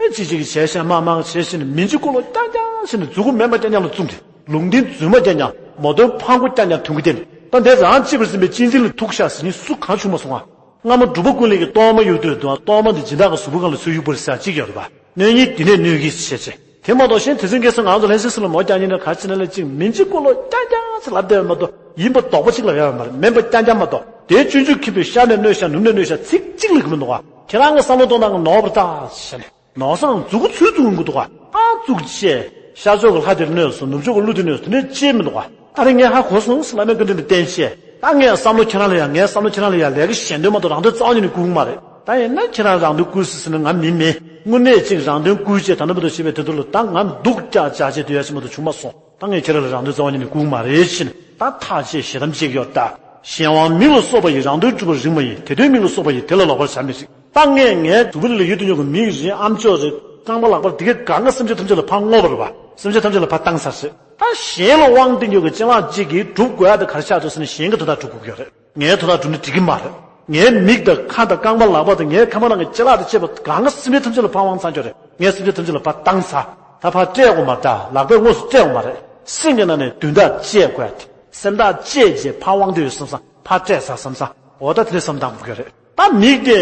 ཨེ་ཅིག་ཅིག་གིས་བྱས་ཤག་མ་མང་བྱས་ཤིག་ནས་མིན་གཅིག་ཀོ་ལོ་རྐྱང་རྐྱང་ཟེར་ནས་མཛུ་གུ་མེད་པ་རྐྱང་རྐྱང་ལ་བཙུགས་ཏེ་ལུང་བསྟན་རྫུན་མ་རྐྱང་རྐྱང་མོ་དོན་ཕངས་པོ་རྐྱང་རྐྱང་ཐོན་གི་དེ་ནི་ད་འདི་རང་གཅེས་པར་འཛིན་པའི་གཅེས་འཛིན་ལ་ཐུག་ཤག་ཟེར་ནི་སུ་གང་བྱུང་མ་སོང་ང་། སྔ་མ་འབྲུག་པ་ཀུན་ལེགས་ཀྱིས་གཏོར་མ་གཡུག་དུས་དུ་གཏོར་མ་འདི་སྦྱིན་བདག་གི་གཟུགས་པོའི་སྒང་ལ་ཚུར་གཡུག་པ་རེད་ཟེར་གཅིག་ཡོད་རེད་པ། གནོད་ཉེས་འདི་ནས་གནོད་ཀྱི་ཞེས་བྱས། དེ་མ་གཏོགས་གཞན་དེ་ཚོའི་སྐད་ཆ་ང་ཚོ་ལྷན་སྲས་སུ་ལ་མོ་རྐྱང་ཉིད་ནས་ག་ཅི་ན་ལ་ཅིག་མིན་གཅིག་ཀོ་ལོ་རྐྱང་རྐྱང་ཅིག་ལབ་བསྡད་ཡོད་མ་གཏོགས་ཡིན་པ་རྡོག་པ་གཅིག་ལ་ཡོད་མ་རེད། མིན་པ་རྐྱང་རྐྱང་མ་གཏོགས་དེའི་སྤྱོད་འཇུག་ཁྱིམ་པའི་ཤ་ནས་གནོད་ཤག་ནུབ་ནས་གནོད་ཤག་ཚིག་གཅིག་ལ་གི་མི་འདུག་ག་ཁྱེད་རང་གི་བསམ་བློ་གཏོང་སྟངས་ཀྱི་ནོར་བ་རེད་ད་ཟེར་ནས་ནོར་བཟང་མཛུ་གུ་ཚུར་བཙུགས་ཡོང་གི་འདུག་ག་ཨ་བཙུགས་བྱས་ཤར་ཕྱོགས་ཀྱི་ལྷ་དེར་གནོད་སོང་ནུབ་ཕྱོགས་ཀྱི་ཀླུ་དེར་གནོད་སོང་དེ་འདྲས་ཅིག་མི་འདུག་ག་ཨ་རེ་ངས་ཧ་གོ་སོང་ཟེར་བླ་མའི་བཀའ་དྲིན་དུ་བརྟེན་བྱས་ད་ངས་བསམ་བློ་ཁྱེད་རང་ལ་ཡ་ངས་བསམ་བློ་ཁྱེད་རང་ལ་ཡ་ལས་ཀ་གཞན་དོན་མ་གཏོགས་རང་དོན་རྩ་བ་ཉིད་ནས་བསྐུལ་གི་མ་རེད། ད་ཡིན་ན་ཁྱེད་རང་རང་དོན་བསྐུལ་སྲིད་ཟེར་ན་ང་མི་མེད། དངོས་གནས་ཅིག་རང་དོན་བསྐུལ་བྱས་ད་ལྟ་བར་དུ་བྱེད་པའི་དེ་ཚོ་ལ་ད་ང་སྡུག་ཅག་ཅག་བྱས་སྡོད་ཡ་ཞིག་མ་གཏོགས་བྱུང་མ་སོང་། ད་ངས་ཁྱེད་རང་ལ་རང་དོན་རྩ་བ་ཉིད་ནས་བསྐུལ་གི་མ་རེད་ཟེར་ནས་ད་ཐག་བཅད་ཞེ་དམ་བཅད་ཀྱི་ཡོད་ད། གཞན་དབང་མིང་ལ་སོགས་པ་ཡིས་རང་དོན་སྒྲུབ་པར་རིགས་མ་ཡིན། དེ་དོན་མིང་ལ་སོགས་པ་ཡིས་དེ་ལ་ལོག་པར་བྱ་མི་རིགས། ད་ངས་ངའི་གཟུགས་པོ་ལ་ཡོད་དུ་ཉོ་གི་མིག་རེད། ཨམ་ཅོག་རེད། རྐང་པ་ལག་པ་དེ་གའི་གང་ག་སེམས་ཅན་ཐམས་ཅད་ལ་ཕར་བསྔོ་བ་རེད་པ། སེམས་ཅན་ཐམས་ཅད་ལ་ཕར་བཏང་ཚར་ཟེར། ད་གཞན་ལ་དབང་བསྟན་རྒྱུ་གི་སྤྱན་ལག་གཅིག་གིས་སྒྲུབ་དགོས་ཡ་དེ་ག་རེ་ཆགས་འདུག་ཟེར་ན་གཞན་གྱི་དོན་དག་སྒྲུབ་དགོས་ཀྱི་ཡོད་རེད། ངའི་དོན་དག་སྒྲུབ་ན་འགྲིག་གི་མ་རེད། ངའི་མིག་དང་ཁ་དང་རྐང་པ་ལག་པ་དང་ངའི་ཁ་པར་ནང་གི་ཅ་ལག་དང་བཅས་པ་གང་ག་སེམས་ཅན་ཐམས་ཅད་ལ་ཕར་དབང་ཚང་ཆོག་རེད། ངས་སེམས་ཅན་ཐམས་ཅད་ལ་ཕར་བཏང་ཚར། ད་ཕར་སྤྲད་དགོས་མ་རེད། ད་ལག་པས་དངོས་སུ་སྤྲད་དགོས་མ་རེད། སེམས་ཀྱི་ནང་ནས་དོན་དག་བཅད་དགོས་ཡ་དེ། སེམས་ཐག་བཅད་རྗེས་ཕར་དབང་དུ་ཡོད་བསམ་བསམ་ཕར་སྤྲད་ཚར་བསམ་བསམ། འོ་ད་དེ་ནས་བསམ་བཏང་དགོས་ཀྱི་རེད། ད་མིག་དེ་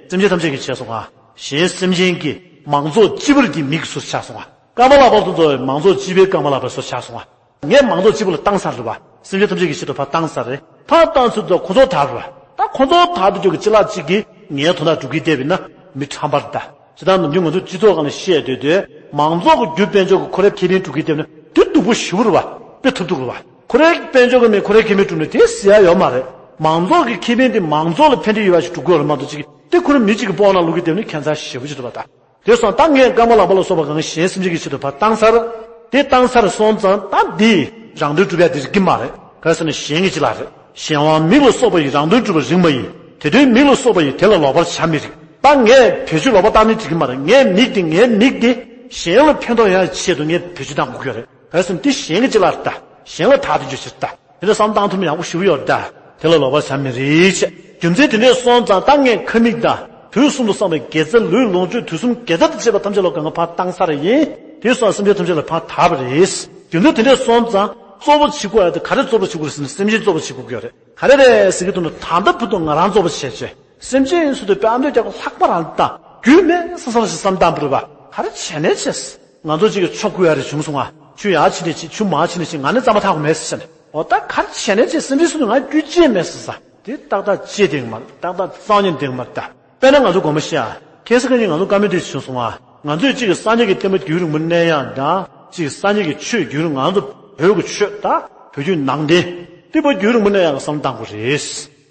སེམས་ཅན་ཐམས་ཅད་ཀྱིས་བྱས་སོང་ང་། གཞན་སེམས་ཅན་གྱི་མང་ཚོགས་སྤྱི་པར་གྱི་མིག་ཟུར་ཆགས་སོང་ང་། རྐང་པ་ལག་པ་དེ་ཚོ་མང་ཚོགས་སྤྱི་པའི་རྐང་པ་ལག་པ་ཟུར་ཆགས་སོང་ང་། ངས་མང་ཚོགས་སྤྱི་པོ་ལ་བཏང་ཚར་རེད་བ། སེམས་ཅན་ཐམས་ཅད་ཀྱི་ཆེད་དུ་ཕར་བཏང་ཚར་རེད། ཕར་བཏང་ཚུལ་དུ་ཁོ་ཚོ་དར་བ། ད་ཁོ་ཚོ་དར་དུ་འཇུག་གི་ཅི་ལ་གཅིག་གིས་ངའི་དོན་དག་སྒྲུབ་ཀྱི་བསྡད་པ་ཡིན་ན་མི་ཁྲམ་པར་ད། ཇི་ལྟར་ནམ་རྒྱུན་ང་ཚོ་སྤྱི་ཚོགས་སྒང་ལ་བཤད་སྡོད་དུས་མང་ཚོགས་ཀྱི་རྒྱུ་དཔལ་འབྱོར་གྱི་ཁོ་རའི་ཁེ་ཕན་སྒྲུབ་ཀྱི་བསྡད་པ་ན་དེ་སྡུག་པོ་ཞེ་པོ་རེད་བ། དཔེ་ཐབས་སྡུག་རེད་བ། ཁོ་རའི་དཔལ་འབྱོར་གྱི་མི་ཁོ་རའི་ཁེ་ཕན་སྒྲུབ་ན་དེ་ཟེར་ཡ་ཡོད་མ་རེད། མང་ཚོགས་ཀྱི་ཁེ་ཕན་དེ་མང་ཚོགས་ལ་ཕན་འབྲས་ཡོད་པ་ཞིག་སྒྲུབ་དགོས་རེད་མ་གཏོགས་གཅིག་གིས་དེ་ཁོ་རང་མི་གཅིག་གི་པོ་ནང་བླུག་གི་བསྡད་པ་ན་ཁྱད་མཚར་ཞེ་པོ་ཅིག་འདུག་བ་ད། དེ་སོང་ད་ངས་རྐང་པ་ལག་པ་ལ་སོགས་པ་གང་གཞན་སེམས་ཅན་གྱི་ཆེད་དུ་ཕར་བཏང་ཚར། དེ་བཏང་ཚར་སོང་ཙང་ད་འདི་རང་དོན་སྒྲུབ་ཡ་དེ་རིགས་ཀྱི་མ་རེད། ག་རེ་ཟེར་ན་གཞན་གྱི་ཅི་ལ་རེད། གཞན་དབང་མིག་ལ་སོགས་པ་ཡི་རང་དོན་སྒྲུབ་པ་རིགས་མ་ཡིན། དེ་དོན་མིག་ལ་སོགས་པ་ཡི་དེ་ལ་ལོག་པར་བྱ་མི་རིགས། ད་ངས་བེད་སྤྱོད་ལོག་པ་བཏང་ནི་འགྲིག་གི་མ་རེད། ངའི་མིག་དེ་ངའི་མིག་དེ་གཞན་ལ་ཕན་ཐོགས་ཡ་ཆེད་དུ་ངས་བེད་སྤྱོད་བཏང་དགོས་ཀྱི་རེད། ག་རེ་ཟེར་ན་འདི་གཞན་གྱི་ཅི་ལ་རེད་ད། གཞན་ལ་ཐག་དེ་གཅོད་ཕྱིར་ད། དེ་ལ་བསམ་བཏང་ཐུབ་ན་ཡག་པོ་ཞེ་པོ་ཡོད་ད། དེ་ལ་ལོག་པར་བྱ་མི་རིགས་བྱས། རྒྱུ་མཚན་དེ་འདྲས་སོང་ཙང་ད་ངས་ཁ་མིག་དང་དུས་གསུམ་དུ་བསམ་པའི་དགེ་རྩ་ལུས་ལོངས་སྤྱོད་དུས་གསུམ་དགེ་རྩ་དང་བཅས་པ་ཐམས་ཅད་ལ་གང་ག་ཕར་བཏང་ཚར་ཡིན། དེ་སོང་སེམས་ཅན་ཐམས་ཅད་ལ་ཕར་དར་བ་རེད། རྒྱུ་མཚན་དེ་འདྲས་སོང་ཙང་གཙོ་བོ་བྱེད་དགོས་ཡ་དེ་ག་རེ་གཙོ་བོ་བྱེད་དགོས་རེད་ཟེར་ན་སེམས་ཅན་གཙོ་བོ་བྱེད་དགོས་ཀྱི་ཡོད་རེད། ག་རེ་རེད་ཟེར་གྱི་འདུག་ན་ད་ལྟ་བར་དུ་ང་རང་གཙོ་བོ་བྱས་བྱས། སེམས་ཅན་ཡིན་ཚུལ་དུ་དཔེ་ཨ་མདོས་རྒྱག་པ་ལྷག་པ་རང་དང་རྒྱུས་མེད་ས་ས་ཞིག་བསམ་བཏང་བ་རེད་བ། ག་རེ་བྱས་ནས་བྱས། ང་ཚོ་གཅིག་གི་ཆོ་དགོས་ཡ་རེ་བྱུང་སོང་ང་། ཆུ་ཡར་ཕྱིན་ནས་ཕྱིན་ཆུ་མར་ཕྱིན་ནས་ཕྱིན་ང་ནི་རྩ་མ་ཐག་པ་མེད་ཟེར་བྱས་ནས། འོ་ད་ག་རེ་བྱས་ནས་བྱས་སེམས་ཅན་སུ་ནི་ང་རྒྱུས་ཅི་ཡང་མེད་ཟེར་ས། དེ་ཏག་ཏག་ཅི་བདེན་མ་རེད། ཏག་ཏག་རྩ་བ་ཉིད་བདེན་མ་རེད་ད། དཔེར་ན་ང་ཚོ་དགོངས་པ་བཞེས་ཨ། ཁ་སང་ཁ་ཉིན་ང་ཚོ་བཀའ་མོལ་དེ་བྱུང་སོང་ང་། ང་ཚོས་གཅིག་གི་སངས་རྒྱས་ཀྱི་བསྟན་པ་རྒྱུན་རིང་པོ་གནས་ཡག་དང་གཅིག་གི་སངས་རྒྱས་ཀྱི་ཆོས་རྒྱུན་རིང་ང་ཚོ་བོད་ཀྱི་ཆོས་ད་བོད་བརྒྱུད་ནང་བསྟན་དེ་བོད་རྒྱུན་རིང་པོ་གནས་ཡག་གི་བསམ་བློ་བཏང་དགོས་རེད།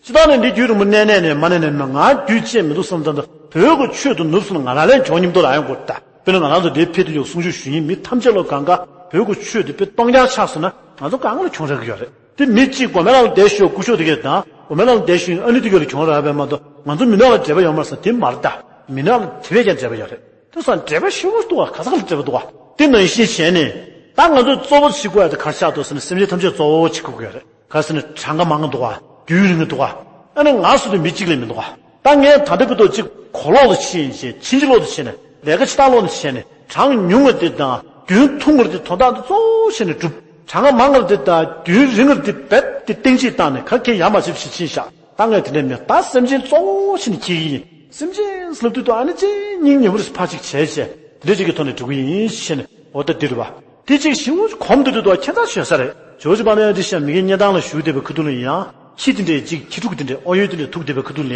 སྤྱིར་བཏང་ནས་འདི་རྒྱུན་རིང་པོ་གནས་གནས་ནས་མ་གནས་ནས་མ་ང་རྒྱུས་ཆེ་མི་འདུག་བསམ་ཙང་ད་བོད་ཀྱི་ཆོས་དུ་ནུབ་སོང་ན་ང་རང་ལན་གྱོང་མཉམ་དུ་རག་ཡོང་དགོས་ད། དཔེར་ན་ང་རང་ཚོ་འདིར་ཕེབས་དུས་ཡོད་གསུང་ཆོས་ཞུ་མཁན་མི་ཐམས་ཅད་ལ་གང་ག་བོད་ཀྱི་ཆོས་དེ་དཔེ་སྟོང་རྐྱང་ཆགས་སོང་ན་ང་ཚོ་གང་ག་ལ་གྱོང་རག་གི་ཡོད་རེད། དེ་མི་གཅིག་དགོན་པའི་ནང་ལ་བསྡད་ཞོག་སྐུ་ཞབས་དེ་གས་དང་དགོན་པའི་ནང་ལ་བསྡད་ཞོག་ཨ་ནི་དེ་གས་ལ་གྱོང་རག་པས་མ་གཏོགས་ང་ཚོ་མི་ནག་ལ་འབྲེལ་བ་ཡོད་མ་རེད་ཟེར་དེ་མ་རེད་ད། མི་ནག་ལ་དེ་བས་ཀྱང་འབྲེལ་བ་ཡོད་རེད། དེ་སང་འབྲེལ་བ་ཞེ་པོ་འདུག་བ། ག་ས་ག་ལ་འབྲེལ་བ་འདུག་བ། དེ་ནང་བཞིན་བྱས་ནས་ད་ང་ཚོས་གཙོ་བོ་བྱེད་དགོས་ཡ་དེ་ག་རེ་ཆགས་འདུག་ཟེར་ན་སེམས་ཅན་ཐམས་ཅད་གཙོ་བོ་བྱེད་དགོས་ཀྱི་ཡོད་རེད། ག་ཟེར་ན་གྲངས་ཀ་མང་གི་འདུག་བ། རྒྱུན་རིང་གི་འདུག་བ། ཨ་ནི་ང་སུ་དེ་མི་གཅིག་ལས་མི་འདུག་བ། ད་ངས་ད་ལྟ་བར་དུ་གཅིག་གོ་ལོག་ལ་ཕྱིན་བྱས་ཕྱིན་ཅི་ལོག་ཏུ་བྱས་ནས་ལས་ཀ་ཕྱི་ཐག་ལོག་ནས་བྱས་ནས་གྲངས་ཉུང་བ་དེ་དང་རྒྱུན་ཐུང་བ་དེ་དོན་དག་དེ་གཙོ་བོ་བྱས་ནས་སྒྲུབ། གྲངས་ཀ་མང་བ་དེ་དང་རྒྱུན་རིང་བ་དེ་རྦད་དེ་སྟེང་གཅིག་བཏང་ནས་ག་གེ་ཡ་མ་བྱེད་བྱེད་ཕྱིན་བཞག་ད་ངས་དེ་འདྲ་མེད། ད་སེམས་ཅན་གཙོ་བོ་བྱས་ནས་འཁྱེར་གྱི་ཡིན། སེམས་ཅན་ལབ་དུས་ད་ཨ་ནི་ཅིག་སྙིང་ཉེ་པོ་རེ་ཕར་ཅིག་བྱས་བྱས་དེ་འདྲ་ཅིག་གི་ཐོག་ནས་འགྲོ་གི་ཡིན་ཞེས་ནས་འོ་ད་འདི་རེད་བ། དེ་གཅིག་ཞིག་གོམ་དུ་དུ་དོ་ཁྱད་མཚར་ཤོད་ས་རེད། ཇོ་ཇོ་པ་ནི་དེ་ཤ་མི་གི་གཉེན་ཐང་ལ་བཞུགས་བསྡད་པའི་ཁ་ཐུག་ལ་ཡང་ཁྱི་དེ་འདྲས་གཅིག་ཁྱི་ཕྲུག་དེ་འདྲས་ཨོ་ཡོད་དེ་འདྲས་ཐུག་བསྡད་པའི་ཁ་ཐུག་ལ་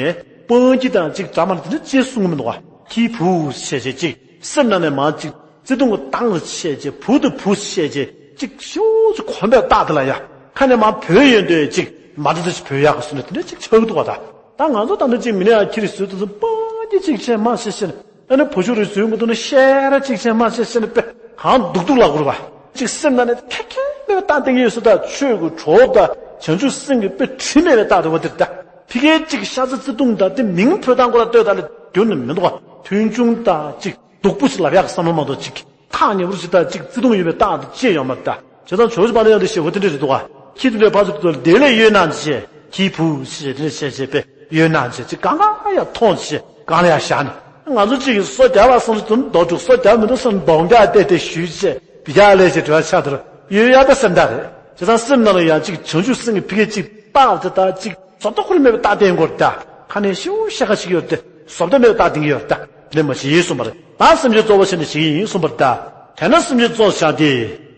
སྤང་ཁྱི་དང་གཅིག་འདྲ་མ་དེ་འདྲས་ཅེས་གསུང་གི་མི་འདུག་བ། ཁྱི་བུ་བྱས་བྱས་གཅིག་སེམས་ནང་ནས་མ་གཅིག་བརྩེ་དུང་གི་བཏང་ལ་བྱས་བྱས་བུ་དང་བུ་བྱས་བྱས་གཅིག་ཤུགས་ཀྱིས་གོམ་པས་བཏགས་དེ་ལ་ཡ་ཁ་ནས་མ་བོས་ཡོད་འདོད་གཅིག་མ་འདྲ་འདྲ་ཞིག་བོས་ཡག་གི་སུ་ནས་དེ་འདྲས་གཅིག་ཆགས་ཀྱི་འདུག་བ། ད་ད་ང་ཚོ་ད་འདྲ་གཅིག་མི་ནས་ཡ་ཁྱི་རེ་བཟོས་དུས་སུ་སྤང་ཁྱི་གཅིག་བྱས་མ་བྱས་བྱས་ནས། ཨ་ནི་བུ་ཆུང་རེ་བཟོས་མི་འདུག་ན་ཤེས་ར་གཅིག་བྱས་མ་བྱས་ཟེར་ནས་དཔེ་གང་སྡུག་སྡུག་ལ་གུར་བ། གཅིག་སེམས་ནང་ནས་ཁེ་ཁེ་མེད་པའི་རྟགས་བསྟན་གྱི་ཡོད་ས་དང་ཆོས་ཀྱི་གྲོགས་དང་བྱང་ཆུབ་སེམས་ཀྱི་དཔེ་དྲི་མེད་པའི་རྟགས་རེད་བ་དེ་ལྟ། ཕི་གའི་གཅིག་ཤ་ཚ་བརྩེ་དུང་དང་དེ་མིང་འབོད་སྟངས་ཀོ་ལ་ལྟོས་དང་ལ་འགྱུར་ནི་མི་འདུག་བ། མཐུན་ཆུང་དང་གཅིག་སྡུག་པོ་ཞིག་ལབ་ཡག་གི་བསམ་བློ་མ་གཏོགས་གཅིག་ཐག་ཉེ་པོ་ཞིག་དང་གཅིག་བརྩེ་དུང་ཡོད་པའི་རྟགས་དེ་ཅི་ཡོད་མ་རེད་ད། བྱས་ཙང་ཇོ་ཇོ་པ་ལ་ཡང་དེ་ཞེ་བོ་དེ་འདྲ་རེད་འདུག་བ། ཁྱི་དེ་འདྲའི་ཕར་ཚུར་དུ་དེ་ལས་གཡོལ་གནང་བྱས་ཁྱི་བུ་ཞེས་དེ་འདྲ་བྱས་བྱས་པས། ཡོད་ན་ཅེས་ཅིག་གང་ག་ཡང་མཐོང་ཅེས་གང་ལ་ཡང་བཞག་ནས། ང་ཚོ་གཅིག་གིས་སོ་རྒྱབ་པ་སོང་ཙམ་རྡོ་དྲུག་སོ་རྒྱབ་མི་འདུག་སོང་གདོང་རྒྱག་བལྟས་ཏེ་ཞུས་ཅེས་བི་ཅག་ལས་ཅེས་དྲི་བ་ཆགས་དུར་ཡོད་ཡག་ད་སེམས་ད་རེད། བྱས་ཙང་སེམས་ནང་ལ་ཡང་ཅིག་བྱང་ཆུབ་སེམས་ཀྱི་ཕི་གེ་ཅིག་རྟག་ཏུ་ད་ཅིག་བཟོ་ལྟ་ཁུར་མེད་པའི་རྟགས་བསྟན་དགོས་རེད་ད། ཁ་ནས་ཤིའུ་ཤ་ཁ་ཞིག་ཡོད་དེ་བཟོ་ལྟ་མེད་པའི་རྟགས་བསྟན་གྱི་ཡོད་རེད་ད། དེ་ནས་མ་ཞིག་ཡིན་གསུངས་པ་རེད། ད་སེམས་ཅན་གཙོ་བོ་བྱས་ནས་ཞིག་ཡིན་གསུངས་པ་རེད་ད། དེས་ན་སེམས་ཅན་གཙོ་བོ་བྱ་སྟེ།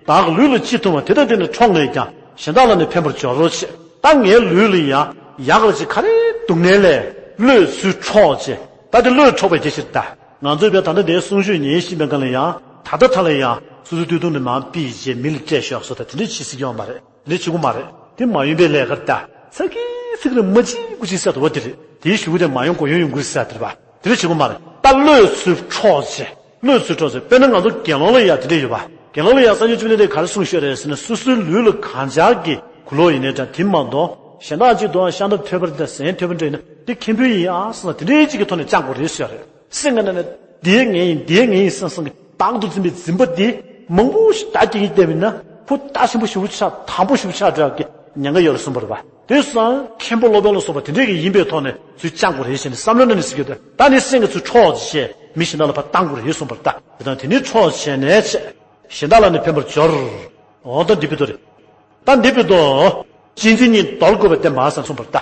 བདག་གི་ལུས་ལ་ཅི་འཐུང་བ་དེ་དང་དེ་ནི་འཕྲོག་ནས་ཀྱང་གཞན་དག་ལ་ནི་ཕན་པར་སྦྱོར་རོ་ཞེས། ད་ངའི་ལུས་ལ་ཡང་ཡག་ལ་ཅིག་ག་རེ་སྡུག་བསྔལ་ལས་བློས་ཚུར་འཕྲོག་ཅེས། ད་དེ་བློས་འཕྲོག་པའི་དེ་ཕྱིར་ད། ང་ཚོས་བས་ད་ལྟ་དེའི་གསུང་ཆོས་ཉན་བཞིན་པའི་སྒང་ལ་ཡང་ད་ལྟ་ད་ལ་ཡང་སོ་སོའི་སྟོད་ཐུང་ནས་མར་ཕུད་བྱས་མི་ལ་སྤྲད་ཤོག་སོ་ད་དེ་འདྲས་བྱེད་སྲིད་ཀྱི་ཡོད་མ་རེད། དེ་འདྲས་བྱེད་དགོས་མ་རེད། དེ་མ་ཡིན་པའི་ལས་ཀར་ད་ཚ་གི་ཚིག་རེ་མ་གཅིག་དགུ་གཅིག་ཟེར་དོ་བ་དེ་རེད། དེའི་ཞུ་གུ་དེ་མ་ཡོང་གོ་ཡོང་ཡོང་དགོས་ཟེར་དེ་རེད་པ། དེ་འདྲས་བྱེད་དགོས་མ་རེད། ད་བློས་ཚུར་འཕྲོག་ཅེས། བློས་ཚུར་འཕྲོག་ཅེས། དཔེར་ན་ང་ཚོ་དགེ་སློང་ལ་ཡང་དེ་འདྲས་ཡོད་པ། དགེ་སློང་ལ་ཡང་སངས་རྒྱས་བཅོམ་ལྡན་འདས་ག་རེ་གསུངས་ཤོད་རེད་ཟེར་ན་སོ་སོའི་ལུས་ལ་གང་ཅག་གི་གུ་ལོག་ཡིན་ནའི་འདྲ་དེ་མ་གཏོགས་གཞན་དག་ཅིག་དུའང་ཤ་འདབ་ཐོད་པ་འདྲ་ཟན་ཐོད་པ་འདྲ་ཡིན་ན་དེ་ཁེ་ཕན་ཡིན་ཨ་ཟེར་ན་དེ་འདྲའི་ཅིག་གི་ཐོག་ནས་བཅང་དགོས་རེད་ཟེར་ཡ་རེད། སེམས་ཀྱི་ནང་ནས་འདིའི་ངའི་ཡིན་འདིའི་ངའི་ཡིན་བསམ་བསམ་གྱི་བདག་ཏུ་འཛིན་པའི་འཛིན་པ་འདི་མང་པོ་ཞིག་བདག་སྐྱེ་ཡིན་བསྡད་པ་ཡིན་ན་ཕུ་རྟགས་ཆེན་པོ་ཞེ་པོ་ཆགས་དམ་པོ་ཞེ་པོ་ཆགས་འགྲོ་ཡག་གི་ཉེན་ཁ་ཡོད་རེད་གསུངས་པ་རེད་པ། དེ་སང་མཁན་པོ་སློབ་དཔོན་ལ་སོགས་པ་དེ་འདྲས་ཀྱི་ཡིན་པའི་ཐོག་ནས་ཚུར་བཅང་དགོས་རེད་ཟེར་ནས་བསམ་བློ་ནང་ནས་ཟེར་གྱི་འདུག་ད་ནི་སེམས་ཀྱི་ཚུར་འཕྲོག་བྱས་མི་གཞན་དག་ལ་ཕར་བཏང་དགོས་རེད་གསུངས་པ་རེད་ད། དེ་ནི་འཕྲོག་བྱས་ནས་གཞན་དག་ལ་ནི་ཕན་པར་སྦྱོར། འོ་ད་འདི་བི་དོ་རེད། ད་འདི་བི་དོ། གཅེས་འཛིན་གཉིས་འདོར་དགོས་པའི་བསྟན་པ་ཟེར་གསུངས་པ་རེད་ད།